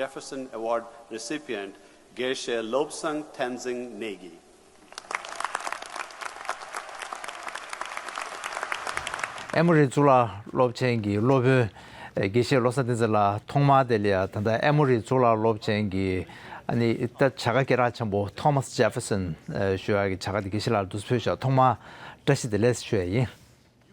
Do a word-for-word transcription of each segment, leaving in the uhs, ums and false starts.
Jefferson Award recipient དགེ་བཤེས་བློ་བཟང་བསྟན་འཛིན་ནེ་གི། ཨེ་མོ་རི་གཙུག་ལག་སློབ་ཆེན་གྱི་སློབ་དཔོན་དགེ་བཤེས་བློ་བཟང་བསྟན་འཛིན་ལགས། ཐོག་མར་དེ་ལ་ཡ་ད་ལྟ་ཨེ་མོ་རི་གཙུག་ལག་སློབ་ཆེན་གྱི་ཨ་ནི་ད་བྱ་དགའ་སྐད་གྲགས་ཆེན་པོ་Thomas Jefferson ཞུ་ཡག་གི་བྱ་དགའ་དེ་དགེ་བཤེས་ལགས་ལ་འདུག་སེ་ཕུལ་ཤག། ཐོག་མར་བཀྲ་ཤིས་བདེ་ལེགས་ཞུ་ཡག་ཡིན།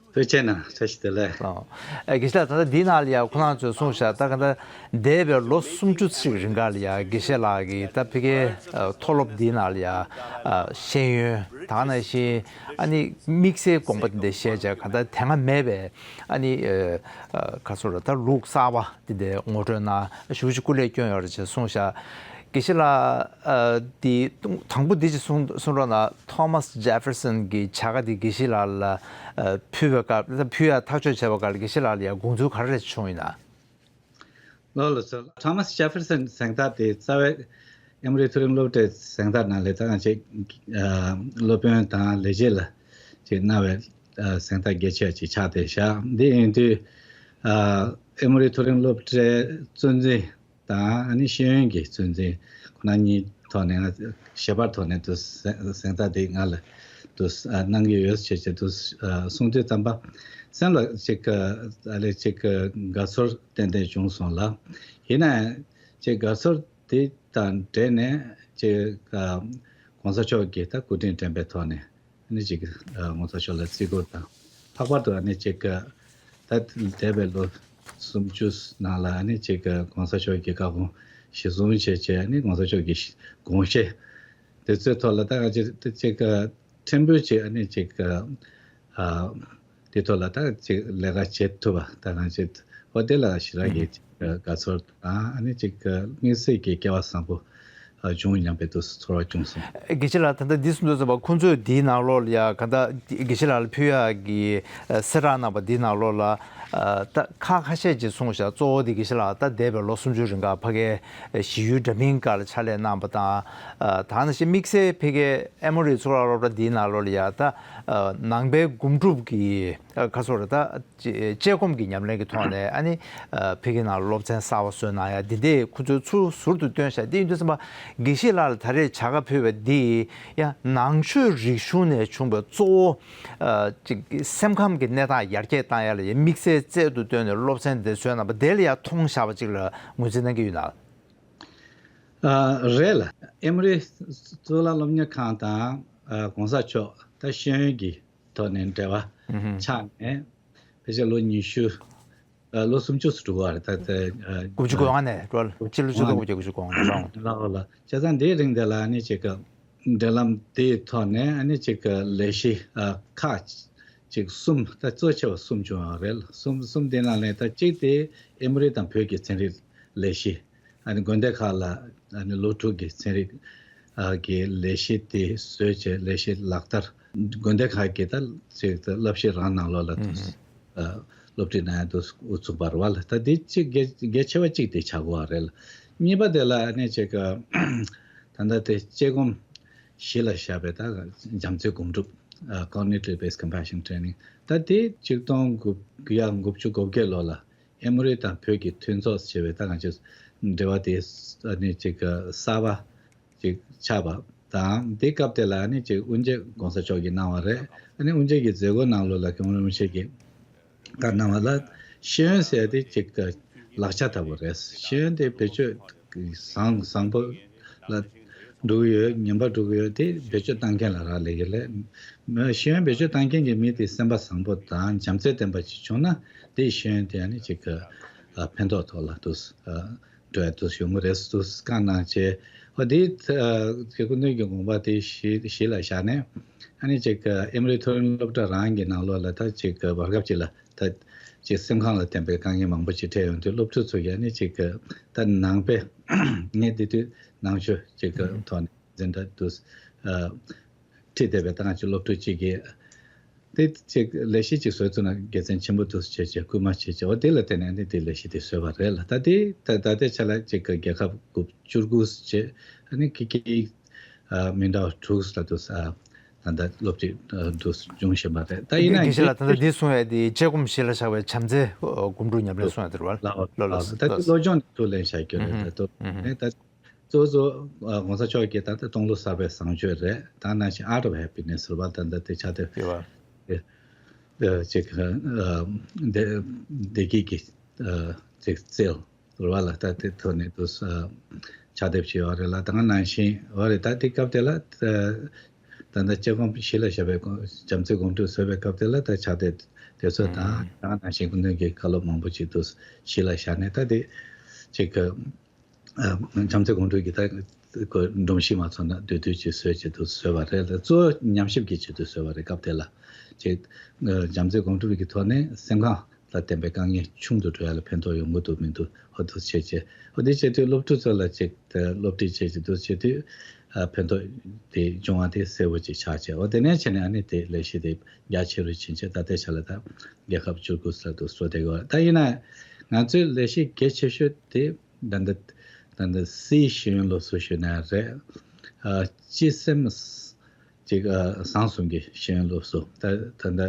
ཐུགས་རྗེ་གནང་། བཀྲ་ཤིས་བདེ་ལེགས། ཨོ། ཨེ་དགེ་བཤེས་ལགས། ད་ལྟ་འདིའི་ནང་ལ་ཡ་ཁོ་རང་ཚོས་གསུངས་ཤག། ད་ག་ད་འདས་པའི་ལོ་སུམ་ཅུ་ཙམ་རིང་ག་ལ་ཡ་དགེ་བཤེས་ལགས་ཀྱིས་ད་ཕ་གིའི་ཨ་མཐོ་སློབ་འདིའི་ནང་ལ་ཡ་ཨ་ཤེས་ཡོན་དེ་ནང་བཞིན་ཨ་ནི་དམིགས་བསལ་དགོངས་པ་འདི་འདྲ་བཞེས་བྱས་ག་ད་དེ་སྔ་མེད་པའི་ཨ་ནི་ཨ་ཨ་ག་ཟེར་ར་ད་ལུགས་གསར་པ་འདི་འདྲ་ངོ་སྤྲོད་གནང་། ཞེ་པོ་ཅིག་སྐུ་ལས་བསྐྱོན་ཡོད་རེད་ཅེས་གསུངས་ཤག། དགེ་བཤེས་ལགས། ཨ་འདི་དང་པོ་འདི་ཅིག་གསུང་གསུང་རོགས་གནང་། Thomas Jefferson གྱི་བྱ་དགའ་འདི་དགེ་བཤེས་ལགས་ལ་ཨ་ཕུལ་བའི་སྐབས། ད་ཕུལ་ཡག་ཐག་གཅོད་བྱས་པའི་སྐབས་ལ་དགེ་བཤེས་ལགས་ལ་ཡ་དགོངས་ཚུལ་ག་རེ་བྱུང་ཡིན་ན། ལགས་ལགས་སོ། Thomas Jefferson གཟེངས་རྟགས་དེ་རྩ་བའི་ཨེ་མོ་རི་མཐོ་རིམ་སློབ་གྲྭའི་གཟེངས་རྟགས་ནང་ལས་ད་གང་ཅིག་ཨ་སློབ་དཔོན་དང་ལས་བྱེད་ལ་ཅིག་གནང་བའི་ཨ་གཟེངས་རྟགས་གལ་ཆེ་ཅིག་ཆགས་བསྡད་ཤག། འདི་ཡིན་དུས་ཨ་ཨེ་མོ་རི་མཐོ་རིམ་སློབ་གྲྭའི་གཙོ་འཛིན་དང་ཨ་ནི་ཤེས་ཡོན་གྱི་གཙོ་འཛིན་ཁོ་ན་གཉིས་ཐོག་ནས་ང་ཞལ་པར་ཐོག་ནས་དུ་གཟེངས་གཟེངས་རྟགས་དེ་ང་ལ་དུ་ཨ་གནང་གི་ཡོད་ཅེས་བྱས་དུ་ཨ་གསུངས་དུས་ཙམ་པ་སེམས་ལ་ཅིག་ཨ་ལས་ཅིག་དགའ་ཚོར་ཏན་ཏན་བྱུང་སོང་ལ། ཡིན་ནའང་ཅིག་དགའ་ཚོར་དེ་དང་འབྲེལ་ནས་ཅིག་ཨ་གོང་ས་མཆོག་གིས་ད་སྐུ་དྲིན་དྲན་པའི་ཐོག་ནས། ཨ་ནི་ཅིག་ཨ་གོང་ས་མཆོག་ལ་བརྩི་བཀུར་དང་། ལྷག་པར་དུ་ཨ་ནི་ཅིག་ཨ་ད་འདས་པའི་ལོ་སུམ་ཅུ་ནང་ལ་ཨ་ནི་ཅིག་ཨ་གོང་ས་མཆོག་གི་བཀའ་དགོངས་གཞིར་བཟུང་བྱས་བྱས། ཨ་ནི་གོང་ས་མཆོག་གི་དགོངས་བཞེད་དེ་ཚོའི་ཐོག་ལ་ད་ང་ཅིག་ཅིག་ཨ་ཕྲན་བུ་ཅིག་ཨ་ནི་ཅིག་ཨ་ཨ་དེ་ཐོག་ལ་ད་ཅིག་ལས་ཀ་བྱེད་ཐུབ་པ་ད་གང་ཅིག་འོ་དེ་ལ་ཞེ་དྲག་གི་ཅིག་དགའ་ཚོར་དང་། ཨ་ནི་ཅིག་དམིགས་བསལ་གྱི་སྐལ་བ་བཟང་པོ་བྱུང་སྙམ་པའི་དུ་ཚོར་བ་བྱུང་སོང་། དགེ་བཤེས་ལགས། ད་ལྟ་འདི་གསུང་དུས་ཙམ་པ་ཁོང་ཚོས་འདིའི་ནང་ལོགས་ལ་ཡ་ག་ད་དགེ་བཤེས་ལགས་ལ་ཕུལ་ཡག་གི་གསལ་བསྒྲགས་གནང་པ་འདིའི་ནང་ལོགས་ལ་ད་ཁག་ཁ་ཤས་ཅིག་གསུངས་ཤག། གཙོ་བོ་དེ་དགེ་བཤེས་ལགས་ད་འདས་པའི་ལོ་སུམ་ཅུ་རིང་ག་ཕ་གིའི་གཞིས་ཡུལ་འདྲ་མིན་ཁག་ལ་ཕྱག་ལས་གནང་པ་དང་། ད་ནང་བཞིན་དམིགས་བསལ་ཕ་གིའི་ཨེ་མོ་རི་གཙུག་ལག་སློབ་གྲྭ་འདིའི་ནང་ལོགས་ལ་ཡ་ད་ནང་པའི་སྒོམ་སྒྲུབ་ཀྱི་ཁ་སོ་ར་ད་དཔྱད་དཔྱད་སྒོམ་གྱི་ཉམས་ལེན་གྱི་ཐོག་ནས་ཨ་ནི་ཕ་གི་ནང་སློབ་ཚན་གསར་པ་བཟོས་གནང་ཡ་འདི་འདྲས་ཁོ་ཚོས་ཚུར་ཟུར་དུ་བཏོན་ཤག། འདི་ཡིན་དུས་ཙམ་པ་དགེ་བཤེས་ལགས་ལ་ད་རེས་བྱ་དགའ་ཕུལ་བ་འདི་ཡང་ནང་ཆོས་རིག་གཞུང་ནས་བྱུང་བའི་གཙོ་བོ་ཅིག་སེམས་ཁམས་ཀྱི་གནས་སྟངས་ཡར་རྒྱས་བཏང་ཡ་ལ་ཡང་དམིགས་བསལ་རྩལ་དུ་བཏོན་ནས་སློབ་ཚན་འདི་བཟོས་གནང་བ་དེ་ལ་ཡང་མཐོང་བཞག་པ་ཅིག་ལ་ངོས་འཛིན་གནང་གི་ཡོད་ན། ཨ་རེད་ལ། ཨེ་མོ་རི་གཙུག་ལག་སློབ་གཉེར་ཁང་དང་ཨ་གོང་ས་མཆོག་ད་ཤེས་ཡོན་གྱི་ཐོག་ནས་འབྲེལ་བ་ཆགས་ནས་ཕལ་ཆེར་ལོ་ཉི་ཤུ། ཨ་ལོ་སུམ་ཅུ་ཙམ་འགྲོ་གི་རེད། ད་ལྟ་ཨ་དགུ་བཅུ་གོ་ལྔ་ནས་འགྲོ་ལ་སྤྱི་ལོ་ཆིག་སྟོང་དགུ་བརྒྱ་དགུ་བཅུ་གོ་ལྔ་ནས་ལོ། ལགས་ལགས། བྱས་ཙང་འདིའི་རིང་དེ་ལ་ཨ་ནི་ཅིག་གི་འབྲེལ་ལམ་དེའི་ཐོག་ནས་ཨ་ནི་ཅིག་གི་ལས་གཞི་ཨ་ཁག་ཅིག་གསུམ། ད་གཙོ་ཆེ་བ་གསུམ་བྱུང་བ་རེད། གསུམ་གསུམ་དེ་ནང་ནས་ད་གཅིག་དེ་ཨེ་མོ་རི་དང་བོད་ཀྱི་ཚན་རིག་ལས་གཞི། ཨ་ནི་དགོན་སྡེ་ཁག་ལ་ཨ་ནི་སློབ་ཕྲུག་གི་ཚན་རིག་ཨ་གི་ལས་གཞི་དེ་བཟོས་བྱས་ལས་གཞི་ལག་བསྟར། དགོན་སྡེ་ཁག་གི་ད་ཅིག་ད་བསླབ་གཞི་རང་ནང་ལོགས་ལ་དུ་ཨ་སློབ་ཁྲིད་གནང་ཡ་དུ་དབུ་ཚུགས་པ་རེད་བ་ལ། ད་འདི་གཅིག་གལ་གལ་ཆེ་བ་གཅིག་དེ་ཆགས་ཀྱི་ཡོད་རེད་ལ། གཉིས་པ་དེ་ལ་ཨ་ནི་ཅིག་ད་ལྟ་དེ་དཔྱད་སྒོམ་གཞི་ལ་བཞག་པའི་ད་བྱམས་བརྩེའི་སྒོམ་སྒྲུབ། ཨ་Cognitively Based Compassion Training། ད་དེ་ཆིག་སྟོང་དགུ་བརྒྱ་དགུ་བཅུ་གོ་བརྒྱད་ལོ་ལ་ཨེ་མོ་རི་དང་བོད་ཀྱི་མཐུན་ཚོགས་ཞེས་པའི་ད་ང་ཚོས་འབྲེལ་བ་དེ་ཨ་ནི་ཅིག་གསར་པ་ཅིག་ཆགས་པ་དང་། དེ་སྐབས་དེ་ལ་ཨ་ནི་ཅིག་དབུ་འབྱེད་གོང་ས་མཆོག་གིས་གནང་བ་རེད། ཨ་ནི་དབུ་འབྱེད་ཀྱི་མཛད་སྒོ་ནང་ལོགས་ལ་སྐྱབས་མགོན་རིན་པོ་ཆེ་གིས་བཀའ་གནང་བ་ལ། ཤེས་ཡོན་ཟེར་ཡ་དེ་ཅིག་ལག་ཆ་ལྟ་བུ་རེད། ཤེས་ཡོན་དེ་བེད་སྤྱོད་བཟང་བཟང་པོ་ལ་འགྲོ་གི་ཡོད། ངན་པ་འགྲོ་གི་ཡོད། དེ་བེད་སྤྱོད་བཏང་མཁན་ལ་རག་ལས་ཀྱི་རེད། ཤེས་ཡོན་བེད་སྤྱོད་བཏང་མཁན་གྱི་མི་དེ་སེམས་པ་བཟང་པོ་དང་བྱམས་བརྩེ་ལྡན་པ་ཅིག་བྱུང་ན། དེ་ཤེས་ཡོན་དེ་ཨ་ནི་ཅིག་ཨ་ཕན་ཐོགས་ཐོག་ལ་དུ་ཨ་འགྲོ་ཡ་དུ་ཡོང་གི་རེད་དུ་བཀའ་གནང་བྱས། ཨོ་དེ་ཨ་སྐུ་མདུན་གྱི་དགོངས་པ་དེ་གཞི་གཞི་ལ་བཞག་ནས། ཨ་ནི་ཅིག་ཨ་ཨེ་མོ་རི་མཐོ་རིམ་སློབ་གྲྭ་རང་གི་ནང་ལོགས་ལ་ད་ཅིག་ཨ་བར་སྐབས་ཅིག་ལ་ད་ཅིག་སེམས་ཁམས་ལ་བརྟེན་པའི་དཀའ་ངལ་མང་པོ་ཅིག་འཕྲད་ཡོང་དུས། སློབ་ཕྲུག་ཚོ་གིས་ཨ་ནི་ཅིག་ཨ་ད་ནང་པའི་ངས་དེ་དུས་ནང་ཆོས་ཅིག་གི་ཐོག་ནས་འཛིན་གྲྭ་དུ་ཨ་ཁྲིད་བསྡད་པའི་ད་ང་ཚོ་སློབ་ཕྲུག་ཅིག་གིས་དེ་ཅིག་ལས་གཞི་ཅིག་བཟོས་ཐུབ་ན་དགེ་མཚན་ཆེན་པོ་འདུག་ཅེས་བྱས་སྐུལ་མ་བྱས་བྱས། འོ་དེ་ལ་བརྟེན་ནས་ཨ་ནི་དེ་ལས་གཞི་དེ་བཟོས་པ་རེད་ལ། ད་དེ་ད་ད་ལྟའི་ཆ་ལ་ཅིག་གི་རྒྱལ་ཁབ་དགུ་བཅུ་དགུ་བྱས། ཨ་ནི་ཀི་ཀི་ཨ་མི་འདྲ་བ་དྲུག་ལ་དུ་ཨ་ ད་ལྟ་སློབ་ཁྲིད་འདུ་འབྱུང་བཞིན་པ་རེད། ད་ཡིན་ན་དགེ་བཤེས་ལགས། ད་ལྟ་འདི་གསུང་བའི་དེ་དཔྱད་སྒོམ་གཞི་ལ་བཞག་པའི་བྱམས་བརྩེ་སྒོམ་སྒྲུབ་ཉམས་ལེན་གསུང་ཡ་དེ་རེད་བ། ལགས་ལགས་ལགས། ད་ལྟ་སློབ་སྦྱོང་ཐུགས་ལེན་བྱ་རྒྱུ་རེད། ད་ལྟ་ད་གཙོ་བོ་གཙོ་བོ་༸གོང་ས་མཆོག་གི་ད་ལྟ་སྟོང་ལོ་གསར་པའི་བཟང་སྤྱོད་རེད། ད་ནང་བཞིན་Art of Happiness ཟེར་བ་ད་ལྟ་དེ་ཕྱག་དེབ་ཅིག་བདེ་སྐྱིད་ཀྱི་ཅིག་རྩལ་རེད་བ་ལ། ད་དེ་ཐོག་ནས་དུ་ཕྱག་དེབ་ཅིག་ཡོད་རེད་ལ། ད་ག་ནང་བཞིན་ཡོད་རེད། ད་དེ་སྐབས་དེ་ལ་ད་ལྟ་དཔྱད་སྒོམ་གཞི་ལ་བཞག་པའི་བྱམས་བརྩེ་སྒོམ་སྒྲུབ་བཟོས་པའི་སྐབས་དེ་ལ་ད་ཕྱག་དེབ་དེ་ཚོ་དང་ད་ག་ནང་བཞིན་སྐུ་མདུན་གྱི་བཀའ་སློབ་མང་པོ་ཅིག་དུ་གཞི་ལ་བཞག་ནས་ད་དེ་ཅིག་བྱམས་བརྩེ་སྒོམ་སྒྲུབ་ཀྱི་ད་སྒྲོམ་གཞི་མ་ཚང་ན་བསྡུས་བསྡུས་ཅིག་བཟོས་ཅིག་ཏུ་བཟོས་པ་རེད། གཙོ་བོ་ཉམས་ཞིབ་ཀྱི་ཆེད་དུ་བཟོས་པ་རེད། སྐབས་དེ་ལ་ཅིག་བྱམས་བརྩེ་སྒོམ་སྒྲུབ་ཀྱི་ཐོག་ནས་སེམས་ཁམས་ལ་བརྟེན་པའི་དཀའ་ངལ་ཆུང་དུ་འགྲོ་ཡ་ལ་ཕན་ཐོགས་ཡོང་གི་འདུག་མི་འདུག་ཧོ་འདུག་བྱས་རྗེས་ཧོ་འདི་བྱས་དུས་སློབ་ཕྲུག་ཚོ་ལ་ཅིག་སློབ་ཁྲིད་བྱས་ཅིག་འདུག་བྱས་དུས་ཕན་ཐོགས་དེ་བྱུང་བ་དེ་གསལ་པོ་ཅིག་ཆགས་བྱས། འོ་དེ་ནས་བྱས་ནས་ཨ་ནི་དེ་ལས་གཞི་དེ་རྒྱ་ཆེ་རུ་ཕྱིན་བྱས་ད་ལྟའི་ཆ་ལ་ད་རྒྱལ་ཁབ་བཅུ་དགུ་ལ་དུ་བཟོ་བསྡད་ཡོད། ད་ཡིན་ན་ང་ཚོའི་ལས་གཞི་གལ་ཆེ་ཤོས་དེ། ད་ལྟ་ད་ལྟ་སིའི་ཤེས་ཡོན་སློབ་གསོ་ཞུས་ན་རེད། ཨ་སྤྱི་སེམས་ཅིག་ཨ་བཟང་གསུམ་གྱི་ཤེས་ཡོན་སློབ་གསོ། ད་ད་ལྟ་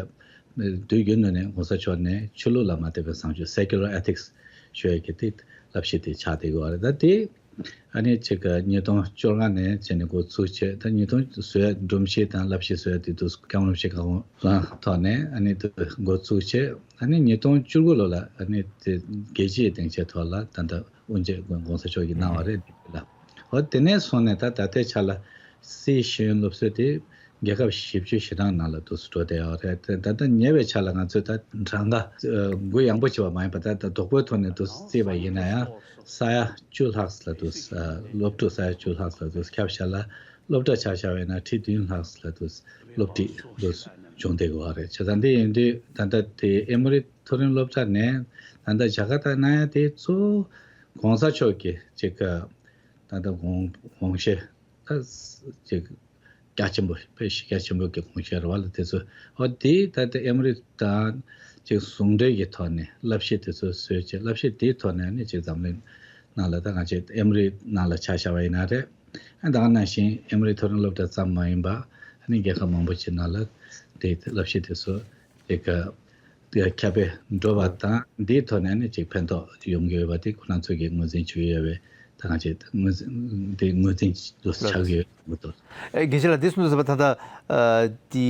དུས་རྒྱུན་དུ་ནས་༸གོང་ས་མཆོག་ནས་ཆོས་ལུགས་ལ་མ་ལྟོས་པའི་བཟང་སྤྱོད་Secular Ethics ཞུ་ཡ་གི་དེ་བསླབ་གཞི་དེ་ཆགས་བསྡད་ཡོད་རེད། ད་དེ་ཨ་ནི་ཅིག་ཉིས་སྟོང་བཅོ་ལྔ་ནས་བྱས་ནས་འགོ་ཚུགས་བྱས། ད་ཉིས་སྟོང་བཟོ་ཡ་སྒྲོམ་གཞི་དང་བསླབ་གཞི་བཟོ་ཡ་དེ་དུས་སྐྱབས་མགོན་རིན་པོ་ཆེ་གོང་མ་ཐོག་ནས་ཨ་ནི་དུ་འགོ་ཚུགས་བྱས། ཨ་ནི་ཉིས་སྟོང་བཅུ་དགུ་ལོ་ལ་ཨ་ནི་དེ་རྒྱལ་སྤྱིའི་སྡིངས་ཆའི་ཐོག་ལ་ད་ལྟ་དབུ་འབྱེད་༸གོང་ས་མཆོག་གིས་གནང་བ་རེད། འདི་ལ་འོ་དེ་ནས་བཟུང་ནས་ད་ད་ལྟའི་ཆ་ལ་སིའི་ཤེས་ཡོན་སློབ་གསོ་དེ་རྒྱལ་ཁབ་བཞི་བཅུ་ཞེ་གྲངས་ནང་ལ་དུ་འགྲོ་བསྡད་ཡོད་རེད། དེ་ད་ལྟ་ཉེ་བའི་ཆ་ལ་ང་ཚོས་ད་གྲངས་ཀ་གུ་ཡངས་པོ་བྱས་པ་མ་ཡིན་པ་ད་ད་བདག་པོའི་ཐོག་ནས་དུ་བརྩིས་པ་ཡིན་ན་ཡང་ས་ཡ་བཅུ་ལྷག་ལ་དུ་སློབ་ཕྲུག་ས་ཡ་བཅུ་ལྷག་ལ་དུ་ཁྱབ་བྱ་ལ། སློབ་གྲྭ་ཆ་བཞག་པ་ཡིན་ན་ཁྲི་བདུན་ལྷག་ལ་དུ་སློབ་ཁྲིད་དུ་བྱུང་བསྡད་ཡོད་རེད། བྱས་ཙང་འདི་ཡིན་དུས་ད་ལྟ་དེ་ཨེ་མོ་རི་མཐོ་རིམ་སློབ་གྲྭ་ནས་ད་ལྟ་བྱ་དགའ་བཏང་གནང་ཡ་དེ་གཙོ་བོ་༸གོང་ས་མཆོག་གི་ཅིག་ད་ལྟ་དགོངས་དགོངས་བཞེད་ད་ཅིག་རྒྱ་ཆེན་པོ་དཔེ་གཞི་རྒྱ་ཆེན་པོ་གི་དགོངས་བཞེད་རེད་བ་ལ། དེ་ཚོ་འོ་དེ་ད་ལྟ་ཨེ་མོ་རི་དང་ཅིག་ཟུང་འབྲེལ་གྱི་ཐོག་ནས་བསླབ་གཞི་དེ་ཚོ་བཟོས་བྱས་བསླབ་གཞི་དེའི་ཐོག་ནས་ནི་ཅིག་འཛམ་གླིང་ནང་ལ་ད་ང་ཅིག་ཨེ་མོ་རི་ནང་ལ་ཆ་བཞག་པ་ཡིན་ན་རེད། ཨ་ད་ག་ནང་བཞིན་ཨེ་མོ་རི་མཐོ་རིམ་སློབ་གྲྭ་ཙམ་མ་ཡིན་པ་ཨ་ནི་རྒྱལ་ཁབ་མང་པོ་ཅིག་ནང་ལ་དེ་བསླབ་གཞི་དེ་ཚོ་དེ་ག་དེ་ཁྱབ་སྤེལ་འགྲོ་བ་དང་འདིའི་ཐོག་ནས་ནི་ཅིག་ཕན་ཐོགས་ཡོང་གི་ཡོད་པ་དེ་ཁོ་རང་ཚོ་གིས་ངོས་འཛིན་བྱེད་ཀྱི་ཡོད་པའི་ད་ག་ཅིག་ངོས་འཛིན་དེ་ངོས་འཛིན་དུ་ཆགས་ཀྱི་ཡོད་མ་གཏོགས། ཨེ་དགེ་བཤེས་ལགས་འདི་གསུངས་ཚུལ་ད་ལྟ་དེ་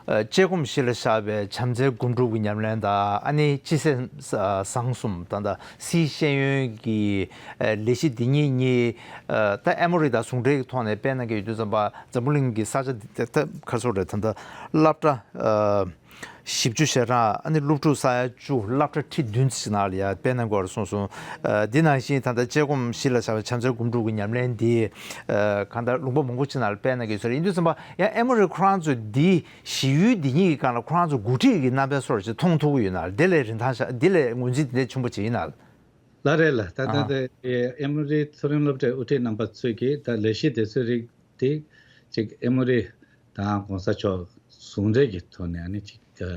དཔྱད་སྒོམ་གཞི་ལ་བཞག་པའི་བྱམས་བརྩེའི་སྒོམ་སྒྲུབ་ཀྱི་ཉམས་ལེན་དང་ཨ་ནི་སྤྱི་སེམས་བཟང་གསུམ་ད་ལྟ་སིའི་ཤེས་ཡོན་གྱི་ལས་གཞི་འདི་གཉིས་གཉིས་ད་ཨེ་མོ་རི་དང་ཟུང་འབྲེལ་གྱི་ཐོག་ནས་སྤེལ་གནང་གི་ཡོད་དུས་ཙམ་པ་འཛམ་བུ་གླིང་གི་ས་ཆ་འདི་ད་ཁ་སོ་རེད། ད་ལྟ་སློབ་གྲྭ་བཞི་བཅུ་ཞེ་གྲངས་ཨ་ནི་སློབ་ཕྲུག་ས་ཡ་བཅུ་སློབ་གྲྭ་ཁྲི་བདུན་ཙམ་ནང་ལ་ཡ་སྤེལ་གནང་དགོས་རེད་གསུངས་སོང་། འདི་ནང་བཞིན་ད་ལྟ་དཔྱད་སྒོམ་གཞི་ལ་བཞག་པའི་བྱམས་བརྩེའི་སྒོམ་སྒྲུབ་ཀྱི་ཉམས་ལེན་འདི་གང་ལྟར་ལུང་པ་མང་པོ་ཅིག་ནང་ལ་སྤེལ་གནང་གི་ཡོད་ས་རེད། ཡིན་དུས་ཙམ་པ་ཡང་ཨེ་མོ་རི་ཁོ་རང་ཚོས་འདི་གཞི་ཡུལ་འདི་གཉིས་ཀྱི་སྒང་ལ་ཁོ་རང་ཚོ་འགོ་ཁྲིད་ཀྱི་རྣམ་པའི་སོར་ཅིག་མཐོང་ཐུབ་ཀྱི་ཡོད་ན། འདི་ལས་རིན་ཐང་ཤ་འདི་ལས་ངོས་འཛིན་དེ་འདྲ་ཆེན་པོ་ཅིག་ཡིན་ན། ལགས་རེད་ལགས། ད་ལྟ་ཨ་དེ་ཨེ་མོ་རི་མཐོ་རིམ་སློབ་གྲྭའི་དབུ་ཁྲིད་རྣམ་པ་ཚོས་ཀྱིས་ད་ལས་གཞི་དེ་ཚོའི་རིགས་དེ་ཅིག་ཨེ་མོ་རི་དང་༸གོང་ས་མཆོག་ཟུང་འབྲེལ་གྱི་ཐོག་ནས་ཨ་ནི་ཅིག་ཨ་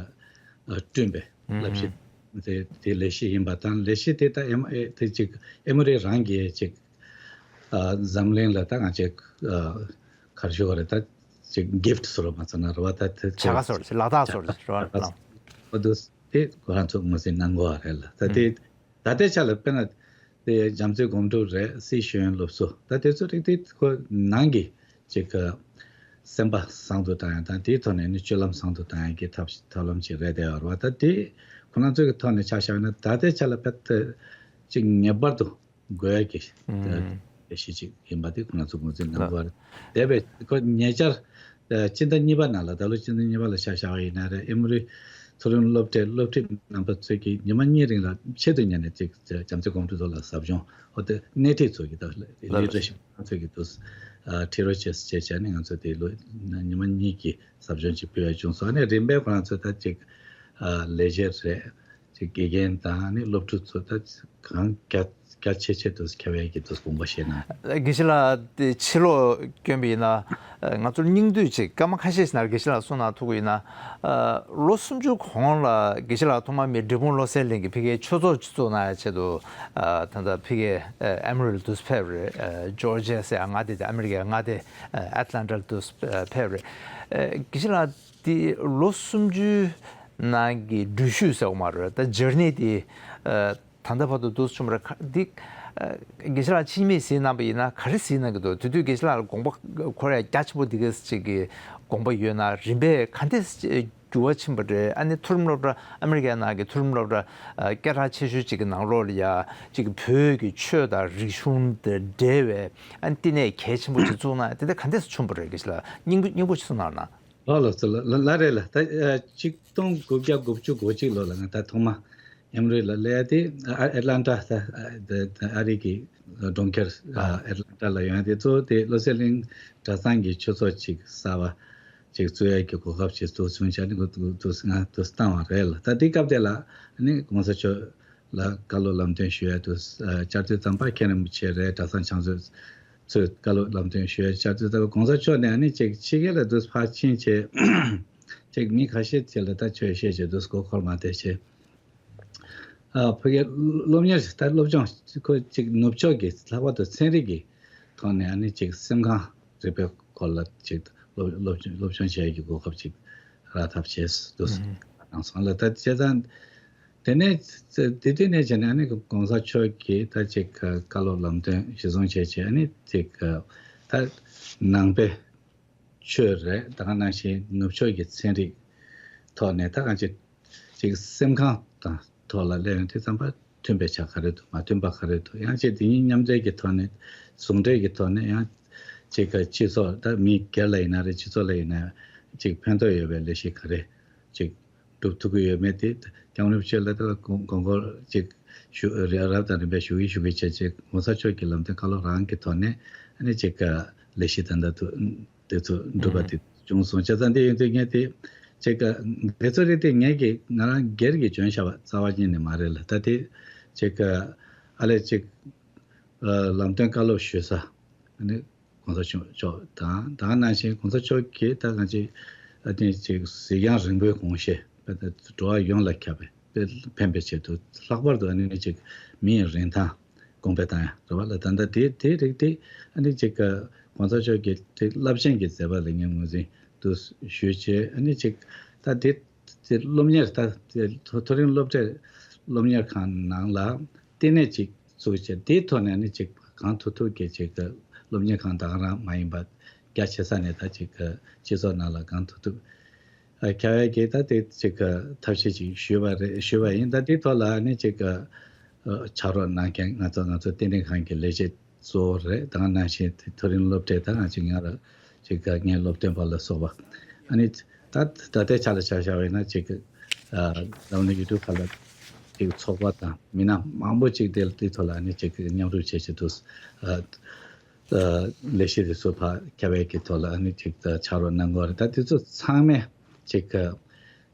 བསྐྲུན་པའི་བསླབ་གཞི་དེ་དེ་ལས་གཞི་ཡིན་པ་དང་། ལས་གཞི་དེ་ད་ཨེ་མོ་ཨེ་དེ་ཅིག་ཨེ་མོ་རི་རང་གིས་ཅིག་ཨ་འཛམ་གླིང་ལ་ད་ང་ཅིག་ཨ་ག་རེ་ཞུ་དགོས་རེད། ད་ཅིག་gift་བཟོ་འདྲ་མ་ཚང་ན་རེད་བ། ད་དེ་བྱ་དགའ་བཟོ་འདྲ་ཅིག་ལག་རྟགས་བཟོ་འདྲ་ཅིག་རེད་བ། ཨོ་དུ་དེ་ཁོ་རང་ཚོ་ངོས་འཛིན་གནང་དགོས་པ་རེད་ལ། ད་དེ་ད་ལྟའི་ཆ་ལ་དཔེར་ན་དེ་བྱམས་བརྩེའི་སྒོམ་སྒྲུབ་རེད། སིའི་ཤེས་ཡོན་སློབ་གསོ་ད་དེ་ཚོ་རིགས་དེ་ཁོ་ནང་གི་ཅིག་སེམས་པ་བཟང་དུ་བཏང་ཡ་དང་དེའི་ཐོག་ནས་ནི་སྤྱོད་ལམ་བཟང་དུ་བཏང་ཡ་གི་ཐབས་ཐབས་ལམ་ཅིག་རེད་བསྡད་ཡོད་རེད་བ། ད་དེ་ཁོ་རང་ཚོ་གི་ཐོག་ནས་ཆ་བཞག་ན་ད་ལྟའི་ཆ་ལ་དཔེ་ད་ཅིག་ངེས་པར་དུ་དགོས་ཀྱི་ལས་གཞི་ཅིག་ཡིན་པ་དེ་ཁོ་ན་ཚོ་ངོས་འཛིན་གནང་དགོས་པ་རེད། དེ་བས་ཁོ་ཉེ་ཆར་སྤྱི་ཟླ་གཉིས་པ་ནང་ལ་ད་ལོ་སྤྱི་ཟླ་གཉིས་པ་ལ་ཆ་བཞག་པ་ཡིན་ན་རེད། ཨེ་མོ་རི་མཐོ་རིམ་སློབ་གྲྭའི་སློབ་ཁྲིད་རྣམ་པ་ཚོས་ཀྱིས་ཉི་མ་གཉིས་རིང་ལ་ཆེད་དུ་གཉེར་ནས་ཅིག་བྱམས་བརྩེ་སྒོམ་སྒྲུབ་ཐོག་ལ་ཟབ་སྦྱོང་འོ་དེ་སྣེ་ཁྲིད་ཚོ་གི་ད་ལི་ཊ་ར་ཤིབ་ཚོ་གི་དུ་ཁྲིད་རོགས་བྱེད་ཟེར་བྱས་ནས་ང་ཚོ་དེ་ལོ་ཉི་མ་གཉིས་ཀྱི་ཟབ་སྦྱོང་ཅིག་སྤེལ་བ་བྱུང་སོང་། ཨ་ནི་རིམ་པས་ཁོ་རང་ཚོ་ད་ཅིག་ལས་བྱེད་རེད། དེ་དགེ་རྒན་དང་ནི་སློབ་ཕྲུག་ཚོ་ད་གང་རྒྱ་རྒྱ་ཆེ་ཆེ་དུ་ཁྱབ་ཡས་ཀྱི་དུ་དགོངས་པ་བཞེས་གནང་། དགེ་བཤེས་ལགས་དེ་ཕྱི་ལོགས་བསྐྱོན་པ་ཡིན་ན་ང་ཚོར་སྙིང་བསྡུས་ཅིག་སྐར་མ་ཁ་ཤས་ཤིག་ནང་དགེ་བཤེས་ལགས་གསུང་གནང་ཐུབ་ཀྱི་ཡིན་ན། ལོ་སུམ་ཅུ་གོང་ལ་དགེ་བཤེས་ལགས་ཐོག་མར་མི་འབྲས་སྤུངས་བློ་གསལ་གླིང་གི་ཕ་གིའི་ཆོས་ཚོགས་ཅིག་བཙུགས་གནང་ཡ་ཆེད་དུ་ད་ལྟ་ཕ་གིའི་ཨེ་ཨེ་མོ་རི་ལ་དུ་ཕེབས་རེད། ཇོར་ཇི་ཡ་ཟེར་ཡ་མངའ་སྡེ་དེ་ཨ་མི་རི་ཀའི་མངའ་སྡེ་ཨེ་ཨེ་ཊ་ལན་ཊ་ལ་དུ་ཕེབས་རེད། དགེ་བཤེས་ལགས་དེ་ལོ་སུམ་ཅུའི་ནང་གི་འགྲུལ་བཞུད་ཟེར་བ་མ་རེད། ད་ཇར་ནི་དེ་ད་ལྟ་བར་དུ་འདུག་བྱུང་བ་རེད། འདི་དགེ་བཤེས་ལགས་ཕྱི་མིག་གཟིགས་གནང་པ་ཡིན་ན་ག་རེ་གཟིགས་གནང་གི་འདུག་དེ་དུས་དགེ་བཤེས་ལགས་ལ་དགོངས་པ་འཁོར་ཡ་རྒྱ་ཆེན་པོ་འདི་ག་ཅིག་གི་དགོངས་པ་ཡོད་ན་རིམ་པས་ག་འདྲས་འགྱུར་བ་ཕྱིན་པ་རེད། ཨ་ནི་མཐོ་རིམ་སློབ་གྲྭ་ཨ་མི་རི་ཀའི་ནང་གི་མཐོ་རིམ་སློབ་གྲྭ་སྐད་གྲགས་ཆེ་ཤོས་ཅིག་གི་ནང་ལོགས་ལ་ཡ་ཅིག་བོད་ཀྱི་ཆོས་དང་རིག་གཞུང་དང་འབྲེལ་བའི་ཨ་ནི་བསྟི་གནས་གལ་ཆེན་པོ་ཅིག་བཙུགས་ན་དེ་འདྲ་ག་འདྲས་བྱུང་བ་རེད། དགེ་བཤེས་ལགས་སྙིང་པོ་སྙིང་པོ་ཅིག་གསུང་གནང་ན། ལགས་ལགས་སོ་ལགས་ལགས་རེད་ལགས། ད་ཆིག་སྟོང་དགུ་བརྒྱ་དགུ་བཅུ་གོ་གཅིག་ལོ་ལ་ང་ད་ཐོག་མ་ཨེ་མོ་རི་ལ་སླེབས་ཡ་དེ་ཨ་ཨེ་ལན་ཊ་ད་ཨ་རི་གི་གྲོང་ཁྱེར་ཨེ་ལན་ཊ་ལ་ཡོང་ཡ་དེ་གཙོ་བོ་དེ་བློ་གསལ་གླིང་གྲྭ་ཚང་གི་ཆོས་ཚོགས་ཅིག་གསར་བ་ཅིག་བཙུགས་ཡ་གི་གོ་སྐབས་ཅིག་ཐོབ་བྱུང་བྱས་ནས་ང་དུ་བཏང་བ་རེད་ལགས། ད་དེ་སྐབས་དེ་ལ་ནི་གོང་ས་མཆོག་ལ་བཀའ་སློབ་ལམ་སྟོན་ཞུ་ཡ་དུ་བཅར་དུས་ཙམ་པ་མཁན་རིན་པོ་ཆེ་རེད། གྲྭ་ཚང་བྱང་ཚོས་ཚོས་བཀའ་སློབ་ལམ་སྟོན་ཞུ་ཡ་བཅར་དུས་ཙམ་པ་གོང་ས་མཆོག་ནས་ཨ་ནི་ཅིག་ཕྱི་རྒྱལ་ལ་དུ་ཕར་ཕྱིན་བྱས་ཅིག་མི་ཁ་ཤས་ཅིག་ལ་ད་ཆོས་བཤད་བྱས་དུས་སྒོ་འཁོར་མ་བསྡད་བྱས། ཨ་ཕ་གིའི་སློབ་གཉེར་ད་སློབ་སྦྱོང་ཁོ་ཅིག་ནུབ་ཕྱོགས་ཀྱི་ལྷག་པར་དུ་ཚན་རིག་གི་ཐོག་ནས་ཨ་ནི་ཅིག་སེམས་ཁམས་རིག་པའི་སྐོར་ལ་ཅིག་སློབ་སློབ་སློབ་སྦྱོང་བྱེད་ཡག་གི་གོ་སྐབས་ཅིག་རག་ཐབས་བྱས་འདུག་གནང་སོང་ལ། ད་བྱས་ཙང་དེ་ནས་དེ་དུས་ནས་བྱས་ནས་ཨ་ནི་གོང་ས་མཆོག་གིས་ད་ཅིག་བཀའ་སློབ་ལམ་སྟོན་གཞི་བཟུང་བྱས་བྱས་ཨ་ནི་ཅིག་ད་ནང་པའི་ཆོས་རེད། ད་ག་ནང་བཞིན་ནུབ་ཕྱོགས་ཀྱི་ཚན་རིག་ཐོག་ནས་ད་གང་ཅིག་ཅིག་སེམས་ཁམས་དང་ཐོག་ལ་སླེབས་ཡོང་དུས་ཙམ་པ་མཐུན་པའི་ཆ་ག་རེ་འདུག་མ་མཐུན་པ་ག་རེ་འདུག་ཡང་ཅིག་དེ་གཉིས་མཉམ་འབྲེལ་གྱི་ཐོག་ནས་ཟུང་འབྲེལ་གྱི་ཐོག་ནས་ཡང་ཅིག་ག་སྤྱི་ཚོགས་ད་མི་སྒེར་ལ་ཡིན་ན་རེད། སྤྱི་ཚོགས་ལ་ཡིན་ན་ཅིག་ཕན་ཐོགས་ཡོད་པའི་ལས་གཞི་ག་རེ་ཅིག་སྒྲུབ་ཐུབ་ཀྱི་ཡོད་མེད་དེ་སྐྱབས་མགོན་རིན་པོ་ཆེ་ལ་ད་དགོངས་དགོངས་སྐོར་ཅིག་ཞུ་རེ་རབ་དང་རིམ་པས་ཞུ་གི་ཞུ་གི་བྱས་ཅིག་གོང་ས་མཆོག་གི་ལམ་སྟོན་བཀའ་སློབ་རང་གི་ཐོག་ནས་ཨ་ནི་ཅིག་ག་ལས་གཞི་ད་ལྟ་དུ། དེ་ཚོ་འགྲུབ་པ་དེ་བྱུང་སོང་། བྱས་ཙང་དེ་ཡིན་དུས་ངས་དེ་ཅིག་དེ་ཚོ་རིགས་དེ་ངས་ཀྱི་ང་རང་སྒེར་གྱི་བྱོན་བཞག་པ་རྩ་བ་ཉིད་ནས་མ་རེད་ལ། ད་དེ་ཅིག་ཨ་ལས་ཅིག་ལམ་སྟོན་བཀའ་སློབ་ཞུ་ས་ནི་གོང་ས་མཆོག་དང་ད་ག་ནང་བཞིན་གོང་ས་མཆོག་གིས་ད་གང་ཅིག་ཨ་ནི་ཅིག་གཟིགས་རྒྱང་རིང་པོའི་དགོངས་བཞེས་འགྲོ་བ་ཡོངས་ལ་ཁྱབ་པའི་ཕན་པའི་ཆེད་དུ་ལྷག་པར་དུ་ཨ་ནི་ཅིག་མིའི་རིན་ཐང་། དགོངས་པ་བཏང་ཡ་རེད་བ་ལ། ད་ལྟ་དེ་དེ་རིགས་དེ་ཨ་ནི་ཅིག་ག་གོང་ས་མཆོག་གི་དེ་རླབས་ཆེན་གྱི་མཛད་པ་ལ་ངས་ངོས་འཛིན་དུ་ཞུས་བྱས་ཨ་ནི་ཅིག་ད་དེ་དེ་སློབ་གཉེར་ད་དེ་མཐོ་མཐོ་རིམ་སློབ་གྲྭའི་སློབ་གཉེར་ཁང་ནང་ལ་བསྟི་གནས་ཅིག་བཙུགས་བྱས་དེའི་ཐོག་ནས་ཨ་ནི་ཅིག་གང་ཐུབ་ཐུབ་ཀྱི་ཅིག་ག་སློབ་གཉེར་ཁང་ད་ག་རང་མ་ཡིན་པ་རྒྱ་ཆེ་ས་ནས་ད་ཅིག་ག་སྤྱི་ཚོགས་ནང་ལ་གང་ཐུབ་ཐུབ། ཨ་ཁྱབ་ཡ་གི་ད་དེ་ཅིག་ག་ཐབས་ཤེས་ཅིག་ཞུས་པ་རེད། ཞུས་པ་ཡིན། ད་དེ་ཐོག་ལ་ནི་ཅིག་ག་ཕྱག་རོགས་གནང་མཁན་ང་ཚོ་ང་ཚོ་བསྟི་གནས་ཁང་གི་ལས་བྱེད་གཙོ་བོ་རེད། ད་ག་ནང་བཞིན་དེ་མཐོ་རིམ་སློབ་གྲྭའི་ད་ང་ཅིག་ང་ར་ཅིག་ག་ངའི་སློབ་སྟོན་པ་ལ་སོགས་པ་ཨ་ནི་ད་ད་ལྟའི་ཆ་ལ་ཆ་བཞག་པ་ཡིན་ན་ཅིག་ག་ཨ་འཛམ་གླིང་ཡུལ་གྲུ་ཁག་ལ་ཅིག་ཚོགས་པ་དང་མི་སྣ་མང་པོ་ཅིག་དེ་དེ་ཐོག་ལ་ཨ་ནི་ཅིག་མཉམ་རུབ་བྱེད་བྱེད་དུ་ཨ། ལས་གཞི་དེ་ཚོ་ཕར་ཁྱབ་ཡས་ཀྱི་ཐོག་ལ་ཨ་ནི་ཅིག་ཕྱག་རོགས་གནང་དགོས་རེད། ད་དེ་ཚོ་ཚང་མས་ཅིག་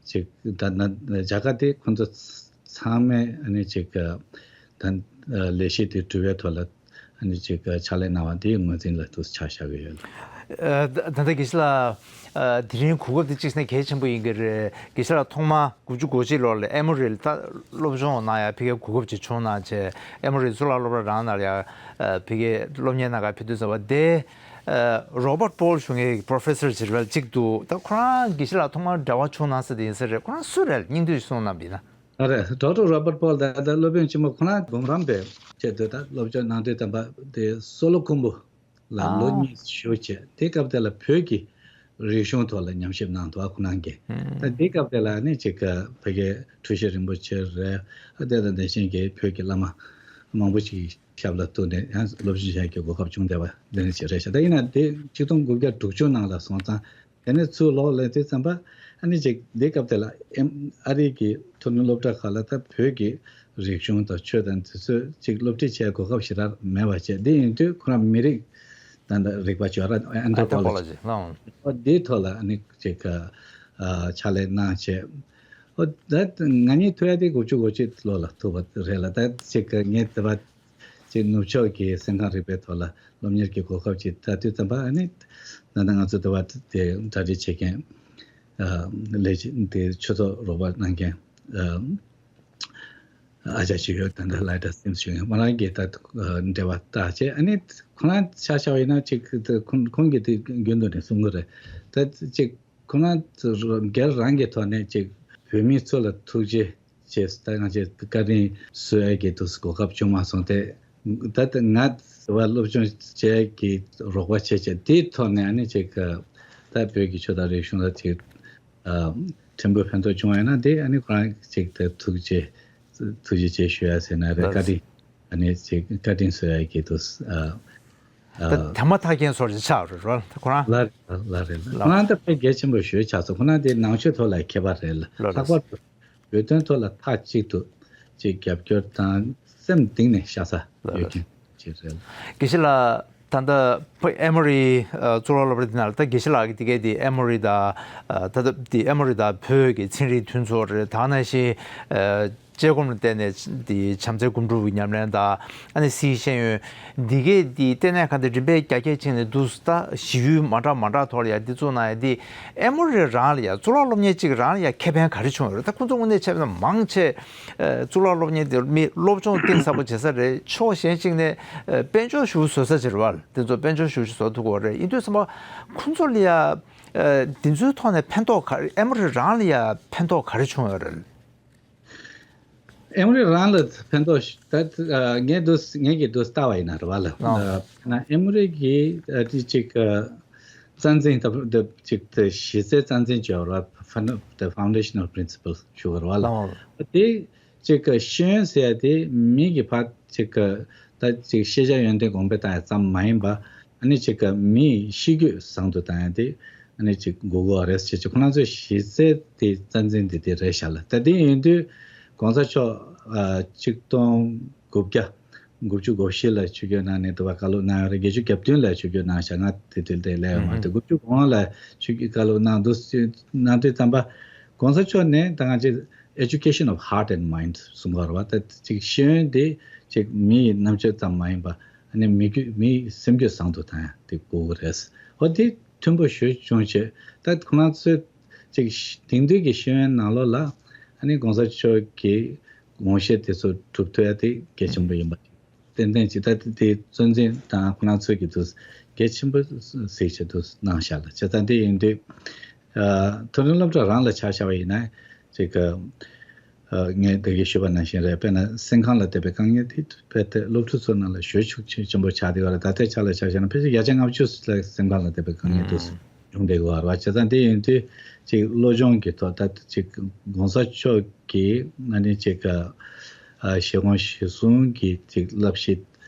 ཅིག་ད་ན་རྒྱ་གར་དེ་ཁོང་ཚོ་ཚང་མས་ཨ་ནི་ཅིག་ད་ལས་གཞི་དེ་སྒྲུབ་པའི་ཐོག་ལ་ཨ་ནི་ཅིག་ཕྱག་ལས་གནང་བ་དེའི་ངོས་འཛིན་ལ་དུ་ཆ་བཞག་གི་ཡོད། ད་ལྟ་དགེ་བཤེས་ལགས་དེ་རིང་གོ་སྐབས་དེ་གཅིག་ནས་གལ་ཆེན་པོ་ཡིན་གྱི་རེད། དགེ་བཤེས་ལགས་ཐོག་མ། དགུ་བཅུ་གོ་གཅིག་ལོར་ལ་ཨེ་མོ་རི་ལ་ད་སློབ་སྦྱོང་གནང་ཡ་ཕ་གིའི་གོ་སྐབས་ཅིག་བྱུང་གནང་བྱས་ཨེ་མོ་རི་གཙུག་ལག་སློབ་གྲྭ་རང་ནང་ལ་ཡ་ཕ་གིའི་སློབ་གཉེར་གནང་གར་ཕེབས་དུས་ཙམ་པ་དེ་རོ་བར་པོལ་ཞུ་མཁན་པོ་རོ་ཕེ་སར་ཅིག་རེད་པ་ཅིག་འདུག་ད་ཁོ་རང་དགེ་བཤེས་ལགས་ཐོག་མར་འབྲེལ་བ་བྱུང་གནང་ས་དེ་ཡིན་ས་རེད། ཁོ་རང་སུ་རེད། སྙིང་བསྡུས་གསུངས་གནང་བ་ཡིན་ན། ཨ་རེད། ཌོག་ཊར་རོ་བར་པོལ་ད་ལྟ་སློབ་དཔོན་ཆེན་མོ་ཁོ་རང་སྒོམ་རམས་པའི་ཆེད་དུ་ད་སློབ་སྦྱོང་གནང་དུས་ཙམ་པ་དེ་སོ་ལོ་ཁུམ་བུ། ལ་ལོ་ཨ་གཉིས་བཞུགས་བྱས་དེ་སྐབས་དེ་ལ་བོད་ཀྱི་རིག་གཞུང་ཐོག་ལ་ཉམས་ཞིབ་གནང་འདུག་ཨ་ཁོ་རང་གིས། ད་དེ་སྐབས་དེ་ལ་ནི་ཅིག་ཕ་གིའི་འཁྲུལ་ཞིག་རིན་པོ་ཆེ་རེད། ཨ་དེ་དང་དེ་བཞིན་གྱི་བོད་ཀྱི་བླ་མ་མང་པོ་ཞིག་ཞབས་ལ་གཏུགས་ནས་ཡང་སློབ་སྦྱོང་བྱ་རྒྱུའི་གོ་སྐབས་བྱུང་བསྡད་པ་འདི་ནི་ཅིག་རེད་ཤག་ད་ཡིན་ན་དེ་ཆིག་སྟོང་དགུ་བརྒྱ་དྲུག་ཅུ་ནང་ལ་སོང་ཙང་དེ་ནས་ཚུར་ལོག་ལས་དུས་ཙམ་པ་ཨ་ནི་ཅིག་དེ་སྐབས་དེ་ལ་ཨེམ་ཨ་རི་གི་མཐོ་རིམ་སློབ་གྲྭ་ཁག་ལ་ད་བོད་ཀྱི་རིག་གཞུང་དང་ཆོས་དང་དེ་ཚོ་ཅིག་སློབ་ཁྲིད་བྱེད་གོ་སྐབས་ཞེ་དྲག་མེད་པ་བྱས། འདི་ཡིན་དུས་ཁོ་རང་མི་རིགས་དང་རིག་པ་བྱོས་ར་ཨན་ཐྲོ་པོ་ལོ་ཇི་ལོ་ཇི་ལའང་འོ་འདིའི་ཐོག་ལ་ནི་ཅིག་ཕྱག་ལས་གནང་བྱས། ཨོ་ད་ང་གཉིས་ཐུག་ཡ་དེ་དགུ་བཅུ་གོ་གཅིག་ལོ་ལ་ཐུག་པ་རེད་ལ། ད་ཅིག་ངས་དེ་བ་ཅིག་ནུབ་ཕྱོགས་ཀྱི་སེམས་ཁམས་རིག་པའི་ཐོག་ལ་སློབ་གཉེར་གྱི་གོ་སྐབས་ཅིག་ད་དུས་ཙམ་པ་ཨ་ནི་ད་ལྟ་ང་ཚོ་དེ་བ་དེ་གྲ་སྒྲིག་བྱེད་མཁན་ལས་བྱེད་དེ་ཆོས་ཚོགས་རོགས་པ་གནང་མཁན་ཨ་ཅག་ཅིག་ཡོད། ད་ལྟ་ལའི་ཏྲ་སིམ་ཞུ་མཁན་ཁོ་རང་གིས་ད་འབྲེལ་བ་བཏགས་བྱས། ཨ་ནི་ཁོ་རང་ཆ་བཞག་པ་ཡིན་ན་ཅིག་ཁོང་ཁོང་གིས་དེ་རྒྱུན་དུ་ནས་གསུང་གི་རེད། ད་ཅིག་ཁོ་རང་སྒེར་རང་གི་ཐོག་ནས་ཅིག་བོད་མི་ཚོ་ལ་ཐུགས་རྗེ་ཆེ། ད་ང་ཚོས་བཀའ་དྲིན་གསོ་ཡ་གི་དུས་གོ་སྐབས་བྱུང་མ་སོང་སྟེ། ད་ལྟ་ང་བ་སློབ་སྦྱོང་བྱེད་ཡ་གི་རོགས་པ་བྱེད་བྱེད་དེའི་ཐོག་ནས་ཨ་ནི་ཅིག་ད་བོད་ཀྱི་ཆོས་དང་རིག་གཞུང་ལ་ཅིག་ཕྲན་བུ་ཕན་ཐོགས་བྱུང་བ་ཡིན་ན་དེ་ཨ་ནི་ཁོ་རང་ཅིག་ད་ཐུགས་རྗེ་ཐུགས་རྗེ་ཆེ་ཞུ་ཡ་ཟེར་ན་རེད། བཀའ་དྲིན་ཨ་ནི་ཅིག་བཀའ་དྲིན་གསོ་ཡ་གི་དུས། ད་དེ་མ་ཐག་རྐྱེན་བཟོ་རེ་ཆགས་རེད་རོ་ཁོ་རང་། ལ་རེད་ལ་རེད་ལ། ཁོ་རང་ད་དཔེ་གལ་ཆེན་པོ་ཞུ་ཆགས་སོང་། ཁོ་རང་དེ་ནང་ཆོས་ཐོག་ལ་མཁས་པ་རེད་ལ། ལ་ལྷག་པར་དུ་བོད་དོན་ཐོག་ལ་མཐའ་གཅིག་ཏུ་ཅིག་རྒྱབ་སྐྱོར་དང་སེམས་གཏིང་ནས་ཤ་ཚ་ཡོད་མཁན་ཅིག་རེད་ལ། དགེ་བཤེས་ལགས། ད་ལྟ་ཕ་ཨེ་མོ་རི་གཙུག་ལག་སློབ་གྲྭ་དེ་ནང་ལ་ད་དགེ་བཤེས་ལགས་ཀྱི་དེ་གའི་དེ་ཨེ་མོ་རི་དང་ད་ལྟ་དེ་ཨེ་མོ་རི་དང་བོད་ཀྱི་ཚན་རིག་མཐུན་ཚོགས་རེད། ད་ནང་བཞིན་དཔྱད་སྒོམ་ལ་བརྟེན་ནས་དེ་བྱམས་བརྩེའི་སྒོམ་སྒྲུབ་ཀྱི་ཉམས་ལེན་དང་ཨ་ནི་སིའི་ཤེས་ཡོན་འདི་གས་འདི་ལྟེ་གནས་ཁང་དེ་རིམ་པས་རྒྱ་སྐྱེད་ཕྱིན་ནས་འདུག་ད་ཞི་ཡུལ་མ་འདྲ་མ་འདྲ་ཐོག་ལ་ཡ་འདི་བཙུགས་གནང་ཡ་འདི་ཨེ་མོ་རི་རང་ལ་ཡ་གཙུག་ལག་སློབ་གཉེར་གཅིག་རང་ལ་ཡ་ཁེ་ཕན་ག་རེ་བྱུང་ཡོད་རེད། ད་ཁོང་ཚོ་དངོས་གནས་བྱས་ན་མང་ཆེ་གཙུག་ལག་སློབ་གཉེར་དེ་མི་སློབ་སྦྱོང་གཏིང་ཟབ་པོ་བྱེད་ས་རེད། ཕྱོགས་གཞན་གཅིག་ནས་དཔལ་འབྱོར་ཞུ་བཟོ་ས་ཅིག་རེད་བ། དེ་ཚོ་དཔལ་འབྱོར་ཞུ་བཟོ་ཐུབ་ཀྱི་ཡོད་རེད། ཡིན་དུས་ཙམ་པ་ཁོང་ཚོ་ལ་ཡ་འདི་ཚོའི་ཐོག་ནས་ཕན་ཐོགས་ག་རེ་ཨེ་མོ་རི་རང་ལ་ཡ་ཕན་ཐོགས་ག་རེ་བྱུང་ཡོད་རེད། ཨེ་མོ་རི་རང་ལ་ཕན་ཐོགས་ཤ་ད་ཨ་ངས་འདུག་ངས་ཀྱིས་འདུག་ལྟ་བ་ཡིན་ན་རེད་བ་ལ། ཨ་ཨེ་མོ་རི་གི་ཨ་དེ་ཅིག་ཨ་རྩ་འཛིན་ད་ཅིག་ད་གཞི་རྩའི་རྩ་འཛིན་བྱས་པ་རེད་བ། The foundational principle ཞུ་བ་རེད་བ་ལ། དེ་ཅིག་ཤེས་ཡོན་ཟེར་ཡ་དེ་མི་གི་ཕར་ཅིག་ད་ཅིག་ཤེས་བྱ་ཡོན་ཏན་གོང་འཕེལ་བཏང་ཡ་ཙམ་མ་ཡིན་པ། ཨ་ནི་ཅིག་མིའི་ཤེས་རྒྱུད་བཟང་དུ་བཏང་ཡ་དེ། ཨ་ནི་ཅིག་དགོས་དགོས་རེད་ཟེར་ཅིག་ཁོ་རང་ཚོའི་གཞི་རྩའི་དེ་རྩ་འཛིན་དེ་དེ་རེད་ཤག་ལ། ད་དེ་ཡིན་དུས་གོང་ས་མཆོག་ཨ་ཆིག་སྟོང་དགུ་བརྒྱ་དགུ་བཅུ་གོ་བཞི་ལ་ཆིབས་བསྒྱུར་གནང་ནས་དུ་བ་བཀའ་སློབ་གནང་ཡོད་རེད། བརྒྱད་ཅུ་གྱ་བདུན་ལ་ཆིབས་བསྒྱུར་གནང་ཤག་ང་དེ་དུས་དེ་སླེབས་ཡོད་མ་རེད། དགུ་བཅུ་གོ་ལྔ་ལ་ཆིབས་བསྒྱུར་བཀའ་སློབ་གནང་འདུག་གནང་དུས་ཙམ་པ་གོང་ས་མཆོག་ནས་ད་ང་ཅིག་education of heart and mind གསུང་གི་ཡོད་རེད་བ། ད་ཅིག་ཤེས་ཡོན་དེ་ཅིག་མི་ཡི་རྣམ་དཔྱོད་ཙམ་མ་ཡིན་པ། ཨ་ནི་མི་རྒྱུད་མིའི་སེམས་རྒྱུད་བཟང་དུ་བཏང་ཡ་དེ་དགོས་ཀྱི་རེད། ཨོ་དེ་མཐུན་པོ་ཞུ་བྱུང་བྱས། ད་ཁོ་རང་ཚོས་ཅིག་དེང་དུས་ཀྱི་ཤེས་ཡོན་ནང་ལོགས་ལ་ཨ་ནི་གོང་ས་མཆོག་གི་དགོངས་བཞེད་དེ་ཚོ་སྒྲུབ་ཐུབ་ཡ་དེ་གལ་ཆེན་པོ་ཡིན་པ་ཏན་ཏན་ཅིག་ད་དེ་གཙོ་འཛིན་དང་ཁོ་རང་ཚོས་ཀྱི་དུས་གལ་ཆེན་པོ་གཟིགས་བྱས་དུས་གནང་བཞག་ལ། བྱས་ཙང་དེ་ཡིན་དུས་ཨ་མཐོ་རིམ་སློབ་གྲྭ་རང་ལ་ཆ་བཞག་པ་ཡིན་ན་ཅིག་ཨ་ངས་ད་གིན་ཞུས་པ་ནང་བཞིན་རེད། དཔེར་ན་སེམས་ཁམས་ལ་དད་པའི་དཀའ་ངལ་དེ་དཔེ་དེ་སློབ་ཕྲུག་ཚོ་ནང་ལ་ཞེ་པོ་ཤུགས་ཆེ་ཆེན་པོ་ཆགས་བསྡད་ཡོད་རེད། ད་ལྟའི་ཆ་ལ་ཆ་བཞག་ན་ཕལ་ཆེར་བརྒྱ་ཆ་ལྔ་བཅུ་ལ་སེམས་ཁམས་ལ་དད་པའི་དཀའ་ངལ་དེ་ཚོ་བྱུང་བསྡད་ཡོད་རེད་བ། བྱས་ཙང་དེ་ཡིན་དུས་ཅིག་སློབ་སྦྱོང་གི་ཐོག་ད་ཅིག་གོང་ས་མཆོག་གིས་ང་ནི་ཅིག་ཨ་ཞལ་གོང་ཞལ་གསུང་གི་ཅིག་བསླབ་གཞི་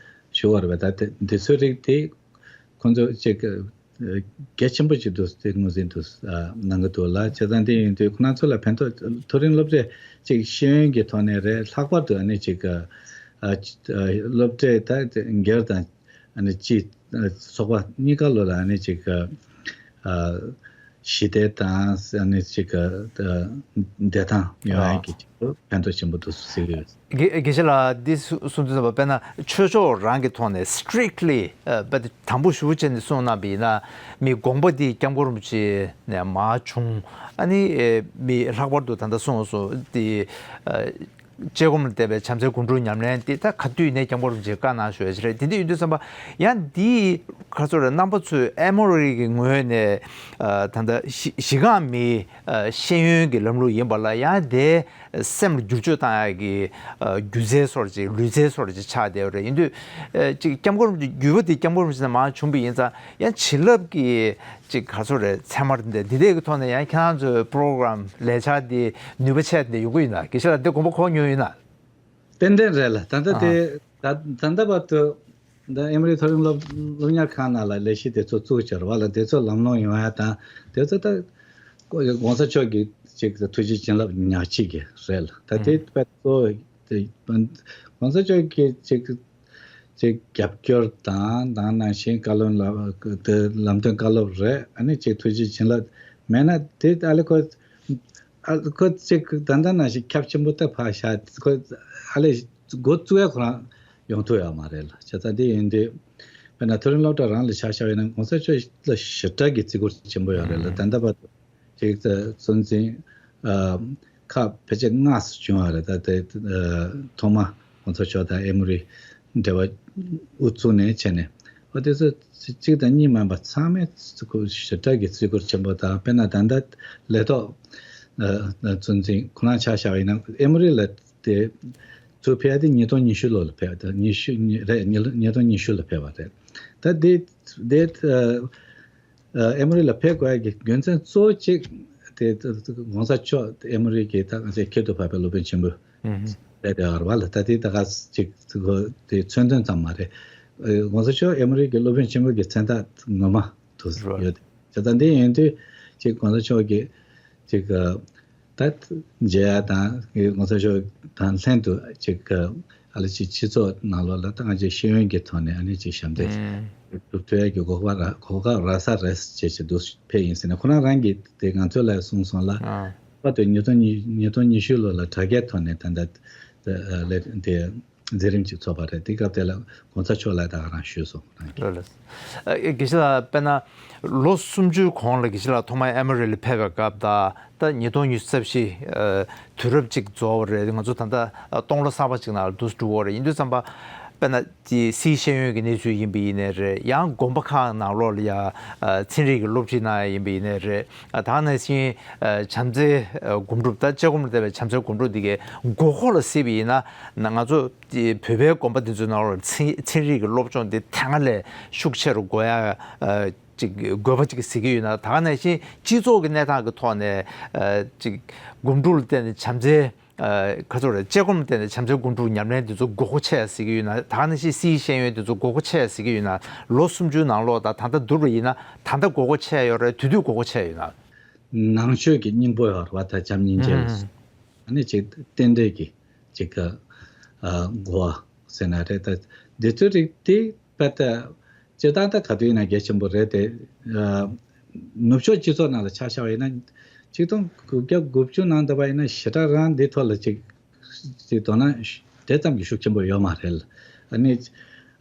ཞུ་བ་རེད་བ། ད་དེ་འདི་ཚོའི་རིགས་དེ་ཁོང་ཚོ་ཅིག་གལ་ཆེན་པོ་ཅིག་འདུག་དེ་ངོས་འཛིན་དུ་ཨ་གནང་གི་འདུག་ལ། བྱས་ཙང་དེ་ཡིན་དུས་ཁོ་རང་ཚོ་ལ་ཕན་ཐོགས། མཐོ་རིམ་སློབ་གྲྭས་ཅིག་ཤེས་ཡོན་གྱི་ཐོག་ནས་རེད། ལྷག་པར་དུ་ཨ་ནི་ཅིག་ཨ་ཨ་སློབ་གྲྭས་ད་སྒེར་དང་ཨ་ནི་སྤྱི་ཨ་ཚོགས་པ་གཉིས་ཀ་ལོ་ལ་ཨ་ནི་ཅིག་ཨ་ཞི་བདེ་དང་ཨ་ནི་ཅིག་ཨ་བདེ་ཐང་ཡོང་ཡ་གི་ཅིག་ཏུ་ཕན་ཐོགས་ཆེན་པོ་འདུག་ཟེར་གྱི་ཡོད། དགེ་དགེ་བཤེས་ལགས། འདི་གསུ་གསུང་དུས་ཙམ་པ་དཔེར་ན་ཆོས་ཕྱོགས་རང་གི་ཐོག་ནས་strictly ཨ་དཔེ་དང་པོ་ཞུ་བྱས་ནས་གསུངས་གནང་བ་ཡིན་ན་མི་དགོངས་པ་འདི་སྐྱབས་མགོན་རིན་པོ་ཆེ་ནས་མར་བྱུང་། ཨ་ནི་ཨེ་མི་ལྷག་པར་དུ་ད་ལྟ་གསུངས་སོང་འདི་ཨ་དཔྱད་སྒོམ་ལ་བརྟེན་པའི་བྱམས་བརྩེའི་སྒོམ་སྒྲུབ་ཉམས་ལེན་འདི་ད་ག་དུས་ནས་སྐྱབས་མགོན་རིན་པོ་ཆེས་བཀའ་གནང་ཞུ་ཡ་ཞིག་རེད། དེ་འདྲ་ཡིན་དུས་ཙམ་པ་ཡང་འདི་ག་ཚོད་རེད། རྣམ་པ་ཚོས་ཨེ་མོ་རི་གི་ངོས་ནས་ཨ་ད་ལྟ་གཞི་གཞི་རྐང་མི་ཨ་ཤེས་ཡོན་གྱི་ལམ་ལུགས་ཡིན་པ་ལ་ཡང་དེ། སེམས་ལ་བསྒྱུར་བཅོས་བཏང་ཡག་གི་ཨ་སྒྱུ་རྩལ་སོགས་ཅིག་ལུས་རྩལ་སོགས་ཅིག་ཆགས་བསྡད་ཡོད་རེད། ཡིན་དུས་ཨ་ཅིག་སྐྱབས་མགོན་རིན་པོ་ཆེ་བརྒྱུད་པ་དེ་སྐྱབས་མགོན་རིན་པོ་ཆེ་ནས་མར་བྱུང་བ་ཡིན་ཙང་ཡང་བྱིན་རླབས་ཀྱི་ཅིག་ག་ཚོད་རེད། ཚད་མ་འདི་འདི་འདྲའི་གི་ཐོག་ནས་ཡང་ཁྱེད་རང་ཚོའི་པོ་རོ་གྷ་རམ་ལས་འཆར་འདི་ནུས་པ་ཆེ་འདི་ཡོང་གི་ཡོད་ན། དགེ་བཤེས་ལགས་འདི་དགོངས་པ་འཁོར་མྱོང་ཡོད་ན། ཏན་ཏན་རེད་ལ། ད་ལྟ་དེ་ད་ད་ལྟ་བར་དུ་ད་ཨེ་མོ་རི་མཐོ་རིམ་སློབ་སློབ་གཉེར་ཁང་ནང་ལ་ལས་གཞི་དེ་ཚོ་བཙུགས་བྱས་རེད་བ་ལ། དེ་ཚོ་ལམ་ལྷོང་ཡོང་ཡ་དང་དེ་ཚོ་ད་གོང་ས་མཆོག་གི་ཅིག་ཐུགས་རྗེ་བྱིན་རླབས་ཉག་གཅིག་གི་རེད་ལ། ད་དེ་དཔེ་གཙོ་བོ་དེ་གོང་ས་མཆོག་གི་ཅིག་ཅིག་རྒྱབ་སྐྱོར་དང་དེ་ནང་བཞིན་བཀའ་སློབ་ལ་དེ་ལམ་སྟོན་བཀའ་སློབ་རེད། ཨ་ནི་ཅིག་ཐུགས་རྗེ་བྱིན་རླབས་མེད་ན་དེ་ཨ་ལེ་ཁོ་ ཨ་ཁོ་ཅིག་ད་ལྟ་ནང་བཞིན་ཁྱབ་ཆེན་པོ་ད་ཕར་བཞག་ཁོ་ཨ་ལས་འགོ་བཙུགས་ཡ་ཁོ་རང་ཡོང་ཐུབ་ཡོད་མ་རེད་ལ། བྱས་ཙང་འདི་ཡིན་དུས་དཔེར་ན་མཐོ་རིམ་སློབ་གྲྭ་རང་ལ་ཆ་བཞག་པ་ཡིན་ན་གོང་ས་མཆོག་ལ་ཞེ་དྲག་གི་བརྩི་བཀུར་ཆེན་པོ་ཡོད་རེད་ལ། ད་ལྟ་བར་དུ་ཅིག་གཙོ་འཛིན་ཁག་ཕལ་ཆེར་ལྔ་བྱུང་བ་རེད། ད་དེ་ཐོག་མ་གོང་ས་མཆོག་དང་ཨེ་མོ་རི་འབྲེལ་བ་དབུ་བཙུགས་ནས་བྱས་ནས་ཨོ་དེ་ཚོ་གཅིག་དང་གཉིས་མིན་པ་ཚང་མས་ཞེ་དྲག་གི་བརྩི་བཀུར་ཆེན་པོ་དང་། དཔེར་ན་ད་ལྟ་ལས་ཐོག་གཙོ་འཛིན་ཁོ་རང་ཆ་བཞག་པ་ཡིན་ན་ཨེ་མོ་རི་ལ་དེ་ཚུར་ཕེབས་ཡ་དེ་ཉིས་སྟོང་ཉི་ཤུ་ལོ་ལ་ཕེབས་པ་དང་། ཉི་ཤུ་ཉི་རེད། ཉིས་ལོ་ཉིས་སྟོང་ཉི་ཤུ་ལ་ཕེབས་པ་རེད། ད་དེ་དེ་ཨེ་མོ་རི་ལ་ཕེབས་དགོས་ཡ་གི་རྒྱུ་མཚན་གཙོ་བོ་གཅིག་དེ་གོང་ས་མཆོག་ཨེ་མོ་རི་གི་ད་ང་ཚོའི་ཁྱད་དུ་འཕགས་པའི་སློབ་དཔོན་ཆེན་པོ་རེད་དེ་བར་བ་ལ་ད་དེ་ད་ག་ཅིག་དེ་མཚོན་དོན་ཙམ་མ་རེད། གོང་ས་མཆོག་ཨེ་མོ་རི་གི་སློབ་དཔོན་ཆེན་པོ་གི་མཚན་རྟགས་ངོ་མ་དུ་ཡོད། བྱས་ཙང་འདི་ཡིན་དུས་ཅིག་གོང་ས་མཆོག་གིས་ཅིག་ད་མཇལ་ཡ་དང་གོང་ས་མཆོག་དང་ལྷན་དུ་ཅིག་ཨ་ལ་ཅིག་སྤྱི་ཚོགས་ནང་ལོགས་ལ་ད་ང་ཅིག་ཤེས་ཡོན་གྱི་ཐོག་ནས་ཨ་ནི་ཅིག་ཞབས་འདེགས་སྒྲུབ་ཐུབ་ཡ་གི་གོ་སྐབས་རག་གོ་སྐབས་རག་ས་རེད་ཅེས་ཅིག་འདུག་ཕེབས་ཡིན་ཟེར་ནས་ཁོ་རང་རང་གིས་དེ་ང་ཚོ་ལ་གསུངས་སོང་ལ། ཨ་པ་དུ་ཉིས་སྟོང་ཉིས་ཉིས་སྟོང་ཉི་ཤུ་ལོ་ལ་དྲ་རྒྱའི་ཐོག་ནས་ད་ལྟ་ལས་དེ་མཛད་རིམ་ཅིག་ཚོགས་པ་རེད། དེ་སྐབས་དེ་ལ་གོང་ས་མཆོག་ལ་ད་ག་རང་ཞུས་སོང་རང་གིས། ལགས་ལགས། ཨ་དགེ་བཤེས་ལགས་དཔེར་ན་ལོ་སུམ་ཅུའི་གོང་ལ་དགེ་བཤེས་ལགས་ཐོག་མར་ཨེ་མོ་རི་ལ་ཕེབས་པའི་སྐབས་དང་ད་ཉིས་སྟོང་ཉི་ཤུ་རྩ་བཞི་ཨ་དུས་རབས་གཅིག་རྫོགས་པ་རེད། ང་ཚོ་ད་ལྟ་སྟོང་ལོ་གསར་པ་གཅིག་ནང་ལ་འདུག་འགྲོ་གི་རེད། ཡིན་དུས་ཙམ་པ་དཔེར་ན་དེ་སིའི་ཤེས་ཡོན་གྱི་གནས་ཚུལ་ཡིན་པ་ཡིན་ནའི་རེད། ཡང་དགོན་པ་ཁག་ནང་ལོགས་ལ་ཡང་ཨ་ཚན་རིག་གི་སློབ་ཁྲིད་གནང་ཡ་ཡིན་པ་ཡིན་ནའི་རེད། ཨ་ད་ག་ནང་བཞིན་ཨ་བྱམས་བརྩེའི་ཨ་སྒོམ་སྒྲུབ་ད་དཔྱད་སྒོམ་ལ་བརྟེན་པའི་བྱམས་བརྩེའི་སྒོམ་སྒྲུབ་འདི་གའི་དགོས་མཁོ་ལ་གཟིགས་པ་ཡིན་ན་ང་ཚོ་དེ་བོད་པའི་དགོན་པ་འདི་ཚོའི་ནང་ལ་ཚན་ཚན་རིག་གི་སློབ་སྦྱོང་འདི་དེ་སྔ་ལས་ཤུགས་ཆེ་རུ་དགོས་ཡ་ཨ་ཅིག་དགོས་པ་ཅིག་གཟིགས་ཀྱི་ཡོད་ན། ད་ག་ནང་བཞིན་སྤྱི་ཚོགས་ཀྱི་གནས་སྟངས་ཀྱི་ཐོག་ནས་ཨ་ཅིག་སྒོམ་སྒྲུབ་ལ་བརྟེན་ནས་བྱམས་བརྩེའི་ཨ་ག་ཚོད་རེད། དཔྱད་སྒོམ་ལ་བརྟེན་ནས་བྱམས་བརྩེའི་སྒོམ་སྒྲུབ་ཉམས་ལེན་འདི་ཚོ་དགོས་མཁོ་ཆེ་ཡ་གཟིགས་ཀྱི་ཡོད་ན། ད་ག་ནང་བཞིན་སིའི་ཤེས་ཡོན་འདི་ཚོ་དགོས་མཁོ་ཆེ་ཡ་གཟིགས་ཀྱི་ཡོད་ན། ལོ་སུམ་ཅུའི་ནང་ལོགས་དང་ད་ལྟ་བསྡུར་བ་ཡིན་ན་ད་ལྟ་དགོས་མཁོ་ཆེ་ཡ་ཡོད་རེད། དེ་དུས་དགོས་མཁོ་ཆེ་ཡ་ཡོད་ན། ནང་ཆོས་ཀྱི་སྙིང་པོ་ཡོད་རེད་བ། ད་བྱམས་སྙིང་རྗེ་ལ་སོགས་ཨ་ནི་ཅིག་རྟེན་འབྲེལ་གྱི་ཅིག་ག་ཨ་གོ་བ་ཟེར་ན་རེད། ད་འདི་ཚོའི་རིགས་དེ་དཔེ་ད་སྤྱིར་བཏང་ད་ག་དུས་ཡིན་ན་གལ་ཆེན་པོ་རེད་དེ། ཨ་ནུབ་ཕྱོགས་སྤྱི་ཚོགས་ནང་ལ་ཆ་བཞག་པ་ཡིན་ན་ཆིག་སྟོང་དགུ་བརྒྱ་དགུ་བཅུ་ནང་འདྲ་བ་ཡིན་ན་ཞེ་དྲག་རང་འདི་ཐོག་ལ་ཅིག་ཅིག་དོ་སྣང་དེ་ཙམ་གྱི་ཤུགས་ཆེན་པོ་ཡོད་མ་རེད། ཨ་ནི་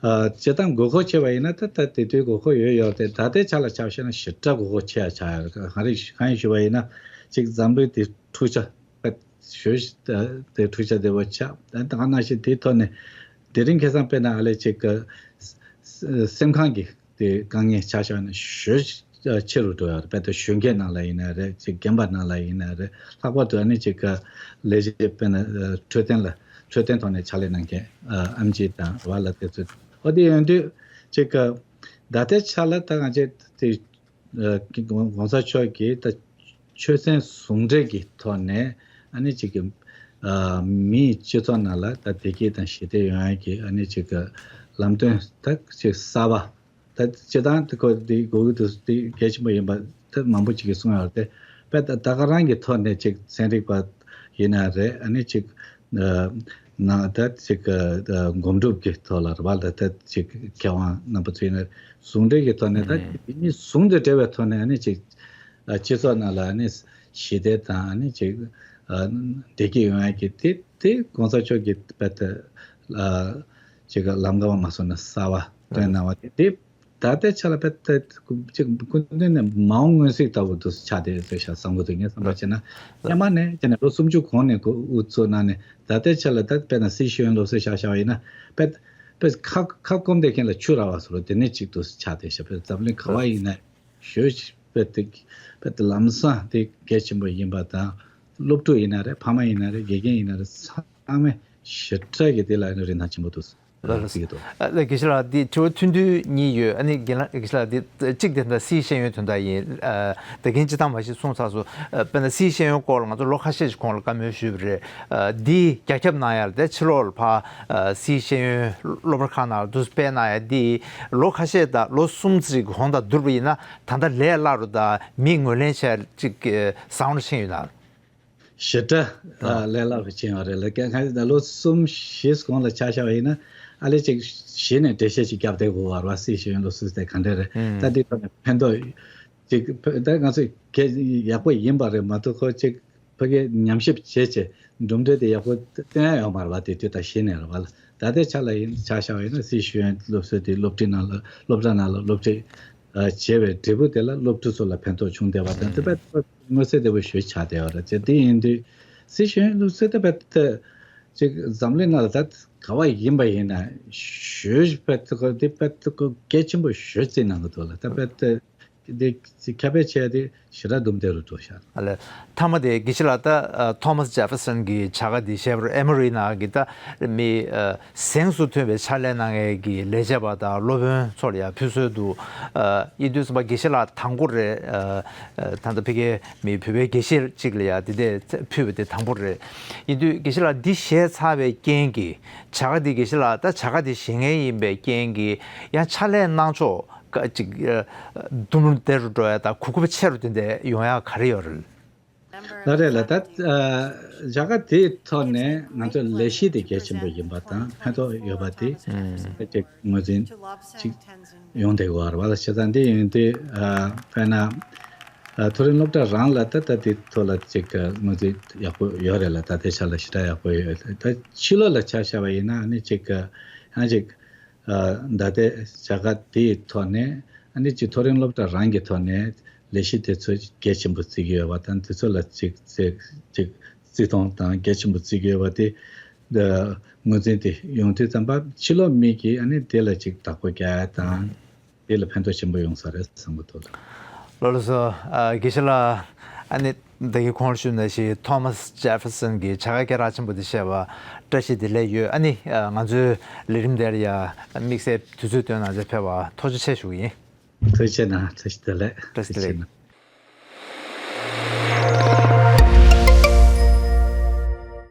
ཨ་སྤྱིར་བཏང་དགོས་མཁོ་ཆེ་བ་ཡིན་ན་ད་ད་དེ་དུས་དགོས་མཁོ་ཡོད་ཡོད་དེ། ད་ལྟའི་ཆ་ལ་ཆ་བཞག་ན་ཞེ་དྲག་དགོས་མཁོ་ཆེ་ཡ་ཆགས་ཡོད། གང་རེད་གང་ཡིན་ཞུ་བ་ཡིན་ན་ཅིག་འཛམ་བུའི་དེ་འཁྲུག་ཆ། ཞོ་དེ་འཁྲུག་ཆ་དེ་བ་ཆགས། ད་ག་ནང་བཞིན་དེའི་ཐོག་ནས་དེ་རིང་ཁ་སང་དཔེར་ན་ཨ་ལས་ཅིག་གི་སེམས་ཁམས་ཀྱི་དེ་དཀའ་ངལ་ཆ་བཞག་ན་ཞོ་ཆེ་རུ་འགྲོ་ཡ་རེད། དཔེར་ན་གཞོན་སྐྱེས་ནང་ལ་ཡིན་ན་རེད། ཅིག་རྒན་པ་ནང་ལ་ཡིན་ན་རེད། ལྷག་པར་དུ་ཨ་ནི་ཅིག་གི་ལས་བྱེད་དཔེར་ན་འཕྲོད་བསྟེན་ལ་འཕྲོད་བསྟེན་ཐོག་ནས་ཕྱག་ལས་གནང་མཁན་ཨམ་ཆི་དང་བ་ལ་དེ་ཚོ་ཨོ་དེ་ཡོང་དུས་ཅིག་གི་ད་ལྟའི་ཆ་ལ་ད་ང་ཚོས་དེ་ཨ་གོང་ས་མཆོག་གིས་ད་ཆོས་ཚན་ཟུང་འབྲེལ་གྱི་ཐོག་ནས་ཨ་ནི་གཅིག་གི་ཨ་མིའི་སྤྱི་ཚོགས་ནང་ལ་ད་བདེ་སྐྱིད་དང་ཞི་བདེ་ཡོང་ཡག་གི་ཨ་ནི་གཅིག་གི་ལམ་སྟོན་ད་གཅིག་གསར་པ་ད་སྤྱིར་བཏང་དེ་ཁོ་དེ་དགོས་ཀྱི་འདུག་དེ་གལ་ཆེན་པོ་ཡིན་པ་ད་མང་པོ་ཅིག་གིས་གསུངས་ཡོད་རེད་དེ། དཔེ་ད་ད་ག་རང་གི་ཐོག་ནས་གཅིག་ཚན་རིག་པ་ཡིན་ན་རེད། ཨ་ནི་གཅིག་ནང་ད་ཅིག་སྒོམ་སྒྲུབ་ཀྱི་ཐོག་ལ་རེད་བ། ད་ད་ཅིག་མཁས་དབང་རྣམ་པ་ཚོ་ཡིན་ན་ཟུང་འབྲེལ་གྱི་ཐོག་ནས་ད་དེ་གཉིས་ཟུང་དུ་འབྲེལ་བའི་ཐོག་ནས་ཨ་ནི་ཅིག་སྤྱི་ཚོགས་ནང་ལ་ཨ་ནི་ཞི་བདེ་དང་ཨ་ནི་ཅིག་བདེ་སྐྱིད་ཡོང་ཡ་གི་དེ་དེ་གོང་ས་མཆོག་གིས་དཔེ་ད་ཅིག་ལམ་ཁ་བ་མ་སོང་ན་གསར་བ་སྟོན་གནང་བ་དེ་དེ། ད་ལྟའི་ཆ་ལ་དཔེ་ད་ཅིག་སྐུ་མདུན་ནས་མ་འོངས་མངོན་གསལ་ལྟ་བུ་དུ་ཆགས་བསྡད་ཡོད་ཤག་བསམ་གྱི་འདུག་ངས་བསམ་པ་བྱས་ན་སྔ་མ་ནས་དེ་ནས་ལོ་སུམ་ཅུ་གོང་ནས་དབུ་ཚུགས་གནང་ནས་ད་ལྟའི་ཆ་ལ་ད་དཔེར་ན་སྲིད་ཤེས་ཡོན་སློབ་གསོ་བྱ་བཞག་པ་ཡིན་ན་དཔེ་དཔེ་ཁ་ཁ་སྐོམ་བསྡད་མཁན་ལ་ཆུ་རག་པ་བཟོ་འདྲ་དེ་ནས་ཅིག་ཏུ་ཆགས་བསྡད་ཤག་དཔེ་འཛམ་གླིང་ག་བ་ཡིན་ན་ཞོལ་དཔེ་དེ་དཔེ་དེ་ལམ་སང་དེ་གལ་ཆེན་པོ་ཡིན་པ་དང་། སློབ་ཕྲུག་ཡིན་ན་རེད། ཕ་མ་ཡིན་ན་རེད། དགེ་རྒན་ཡིན་ན་རེད། ཚང་མས་ཞེ་དྲག་གི་དེ་ལ་རིན་ཐང་ཆེན་པོ་འདུག་ལགས་ལགས། ཨ་ལགས་དགེ་བཤེས་ལགས། འདི་དྲི་བ་ཐུང་ཐུང་གཉིས་ཡོད། ཨ་ནི་རྒན་ལགས་དགེ་བཤེས་ལགས། འདི་གཅིག་དེ་འདྲ་སྲིད་ཤེས་ཡོན་དོན་དག་ཡིན། ཨ་ད་གིན་སྤྱིར་བཏང་མ་ཞིག་གསུངས་ཚར་སོང་། ཨ་དཔེར་ན་སྲིད་ཤེས་ཡོན་སྐོར་ལ་ང་ཚོ་ལོ་ཁ་ཤས་ཤིག་གོང་ལ་བཀའ་མོལ་ཞུས་པ་རེད། ཨ་འདི་རྒྱ་ཁྱབ་གནང་ཡ་ལ་དེ་ཕྱི་ལོགས་ལ་ཕར་ཨ་སྲིད་ཤེས་ཡོན་སློབ་གྲྭ་ཁག་ནང་ལ་འདུག་སྤེལ་གནང་ཡ་འདི་ལོ་ཁ་ཤས་དང་ལོ་གསུམ་ཙམ་གོང་དང་བསྡུར་བ་ཡིན་ན་ད་ལྟ་ལས་སླ་རུ་དང་མི་ངོས་ལེན་བྱས་ཅིག་བཟང་རུ་ཕྱིན་ཡོད་ན། ཞེ་དྲག་ཨ་ལས་སླ་བ་ཅན་ཡང་རེད་ལ། གང་གང་ལོ་གསུམ་བཞི་གོང་ལ་ཆ་བཞག་པ་ཡིན་ན་ཨ་ལས་ཅིག་གཞི་ནས་འགྲེལ་བཤད་ཅིག་བརྒྱབ་བསྡད་དགོས་པ་རེད་བ། སྲིད་ཤེས་ཡོན་སློབ་གསོ་དེ་ག་འདྲ་རེད། ད་འདི་ཐོག་ནས་ཕན་ཐོགས་ཅིག་ད་ང་ཚོས་གལ་ཡག་པོ་ཡིན་པ་རེད་མ་གཏོགས་ཁོ་ཅིག་ ཕ་གིའི་ཉམས་ཞིབ་བྱས་བྱས་གྲུབ་འབྲས་དེ་ཡག་པོ་བསྟན་ཡ་ཡོད་མ་རེད་བ། དེ་དུས་ད་གཞི་ནས་རེད་བ་ལ། ད་ལྟའི་ཆ་ལ་ཡིན་ཆ་བཞག་པ་ཡིན་ན་སི་ཤེས་ཡོན་སློབ་གསོ་དེ་སློབ་ཁྲིད་ནང་ལ་སློབ་གྲྭ་ནང་ལ་སློབ་ཁྲིད་བྱས་པའི་འབྲས་བུ་དེ་ལ་སློབ་ཕྲུག་ཚོ་ལ་ཕན་ཐོགས་བྱུང་བསྡད་པ་དང་། དེ་བས་མངོན་གསལ་དོད་པོ་ཞེ་ཆགས་བསྡད་པ་རེད། དེ་ཡིན་དུས་སི་ཤེས་ཡོན་སློབ་གསོ་དེ་བས་ཅིག་འཛམ་གླིང་ནང་ལ་ད་ག་བ་ཡིན་པ་ཡིན་ན་ཞེ་པོ་དེ་དཔེ་དེ་གལ་ཆེན་པོ་ཞེ་པོ་བརྩི་གནང་གི་འདུག་ལ། ད་དཔེ་དེ་དེ་ཁྱབ་སྤེལ་བྱས་ཏེ་ཞེ་དྲག་འདུམ་བསྡད་རུ་འགྲོ་ཤག་ཨ་ལས། མཐའ་མ་དེ་དགེ་བཤེས་ལགས། ད་ཐོ་མཱས་ཇེ་ཧྥེར་སན་གྱི་བྱ་དགའ་འདི་བཞེས་པར་ཨེ་མོ་རི་ནང་གི་ད་མི་གཟེངས་སུ་ཐོན་པའི་ཕྱག་ལས་གནང་མཁན་གྱི་ལས་བྱེད་པ་དང་སློབ་དཔོན་ཚོ་ལ་ཡང་ཕུལ་སྲོལ་འདུག་ཡིན་དུས་ཙམ་པ་དགེ་བཤེས་ལགས་དང་པོ་རེད། ད་ལྟ་ཕ་གིའི་མི་བོད་པའི་དགེ་བཤེས་གཅིག་ལ་ཡང་འདི་འདྲ་ཕུལ་བ་དེ་དང་པོ་རེད། ཡིན་དུས་དགེ་བཤེས་ལགས་འདི་བཞེས་ཚར་བའི་རྐྱེན་གྱིས་བྱ་དགའ་འདི་དགེ་བཤེས་ལགས་ད་བྱ་དགའ་འདི་བཞེས་མཁན་ཡིན་པའི་རྐྱེན་གྱིས་ཡང་ཕྱག་ལས་གནང་ཕྱོགས་ཀ་ཅིག་འདུམ་བསྡད་རུ་འགྲོ་ཡ་དང་གོ་སྐབས་ཆེ་རུ་དེ་འདྲ་ཡོང་ཡ་ག་རེ་ཡོད་རེད། ལགས་རེད་ལ། ད་བྱ་དགའ་དེའི་ཐོག་ནས་ང་ཚོ་ལས་གཞི་དེ་གལ་ཆེན་པོ་ཡིན་པ་དང་ཕན་ཐོགས་ཡོད་པ་དེ་ཅིག་ངོས་འཛིན་ཅིག་ཡོང་བསྡད་ཡོད་རེད་བ་ལ། བྱས་ཙང་འདི་ཡིན་དུས་དཔེར་ན་མཐོ་རིམ་སློབ་གྲྭ་རང་ལ་ད་ལྟ་དེ་ཐོག་ལ་ཅིག་ངོས་འཛིན་ཡག་པོ་ཡོད་རེད་ལ། ད་ལྟའི་ཆ་ལ་ཞེ་དྲག་ཡག་པོ་ཡོད་རེད། ད་ཕྱི་ལོགས་ལ་ཆ་བཞག་པ་ཡིན་ན་ཨ་ནི་ཅིག་ཡང་ཅིག་ད་ལྟའི་བྱ་དགའ་དེའི་ཐོག་ནས་ཨ་ནི་ཅིག་མཐོ་རིམ་སློབ་གྲྭ་རང་གི་ཐོག་ནས་ལས་གཞི་དེ་ཚོ་གལ་ཆེན་པོ་བརྩི་གི་ཡོད་པ་དང་། དེ་ཚོ་ལ་ཅིག་ཅིག་ཅིག་བརྩི་མཐོང་དང་གལ་ཆེན་པོ་བརྩི་གི་ཡོད་པ་དེ་ངོས་འཛིན་དེ་ཡོང་དུས་ཙམ་པ་ཕྱི་ལོགས་མི་གིས་ཨ་ནི་དེ་ལ་ཅིག་བདག་པོ་རྒྱག་ཡ་དང་དེ་ལ་ཕན་ཐོགས་ཆེན་པོ་ཡོང་ས་རེད་བསམ་གི་འདུག་ལགས། ལགས་སོ། དགེ་བཤེས་ལགས། ཨ་ནི། ད་གིན་གོང་ལ་ཞུས་ནང་བཞིན་ཐོ་མཱས་ཇེ་ཧྥེར་སན་གྱི་བྱ་དགའ་སྐད་གྲགས་ཆེན་པོ་འདི་བཞེས་པར་བཀྲ་ཤིས་བདེ་ལེགས་ཡོད། ཨ་ནི་ང་ཚོའི་ལས་རིམ་དེར་ཡང་དམིགས་བསལ་དུས་ཚོད་བཏོན་གནང་བྱས་ཕེབས་པར་ཐུགས་རྗེ་ཆེ་ཞུ་གི་ཡིན། ཐུགས་རྗེ་གནང་། བཀྲ་ཤིས་བདེ་ལེགས། བཀྲ་ཤིས་བདེ་ལེགས།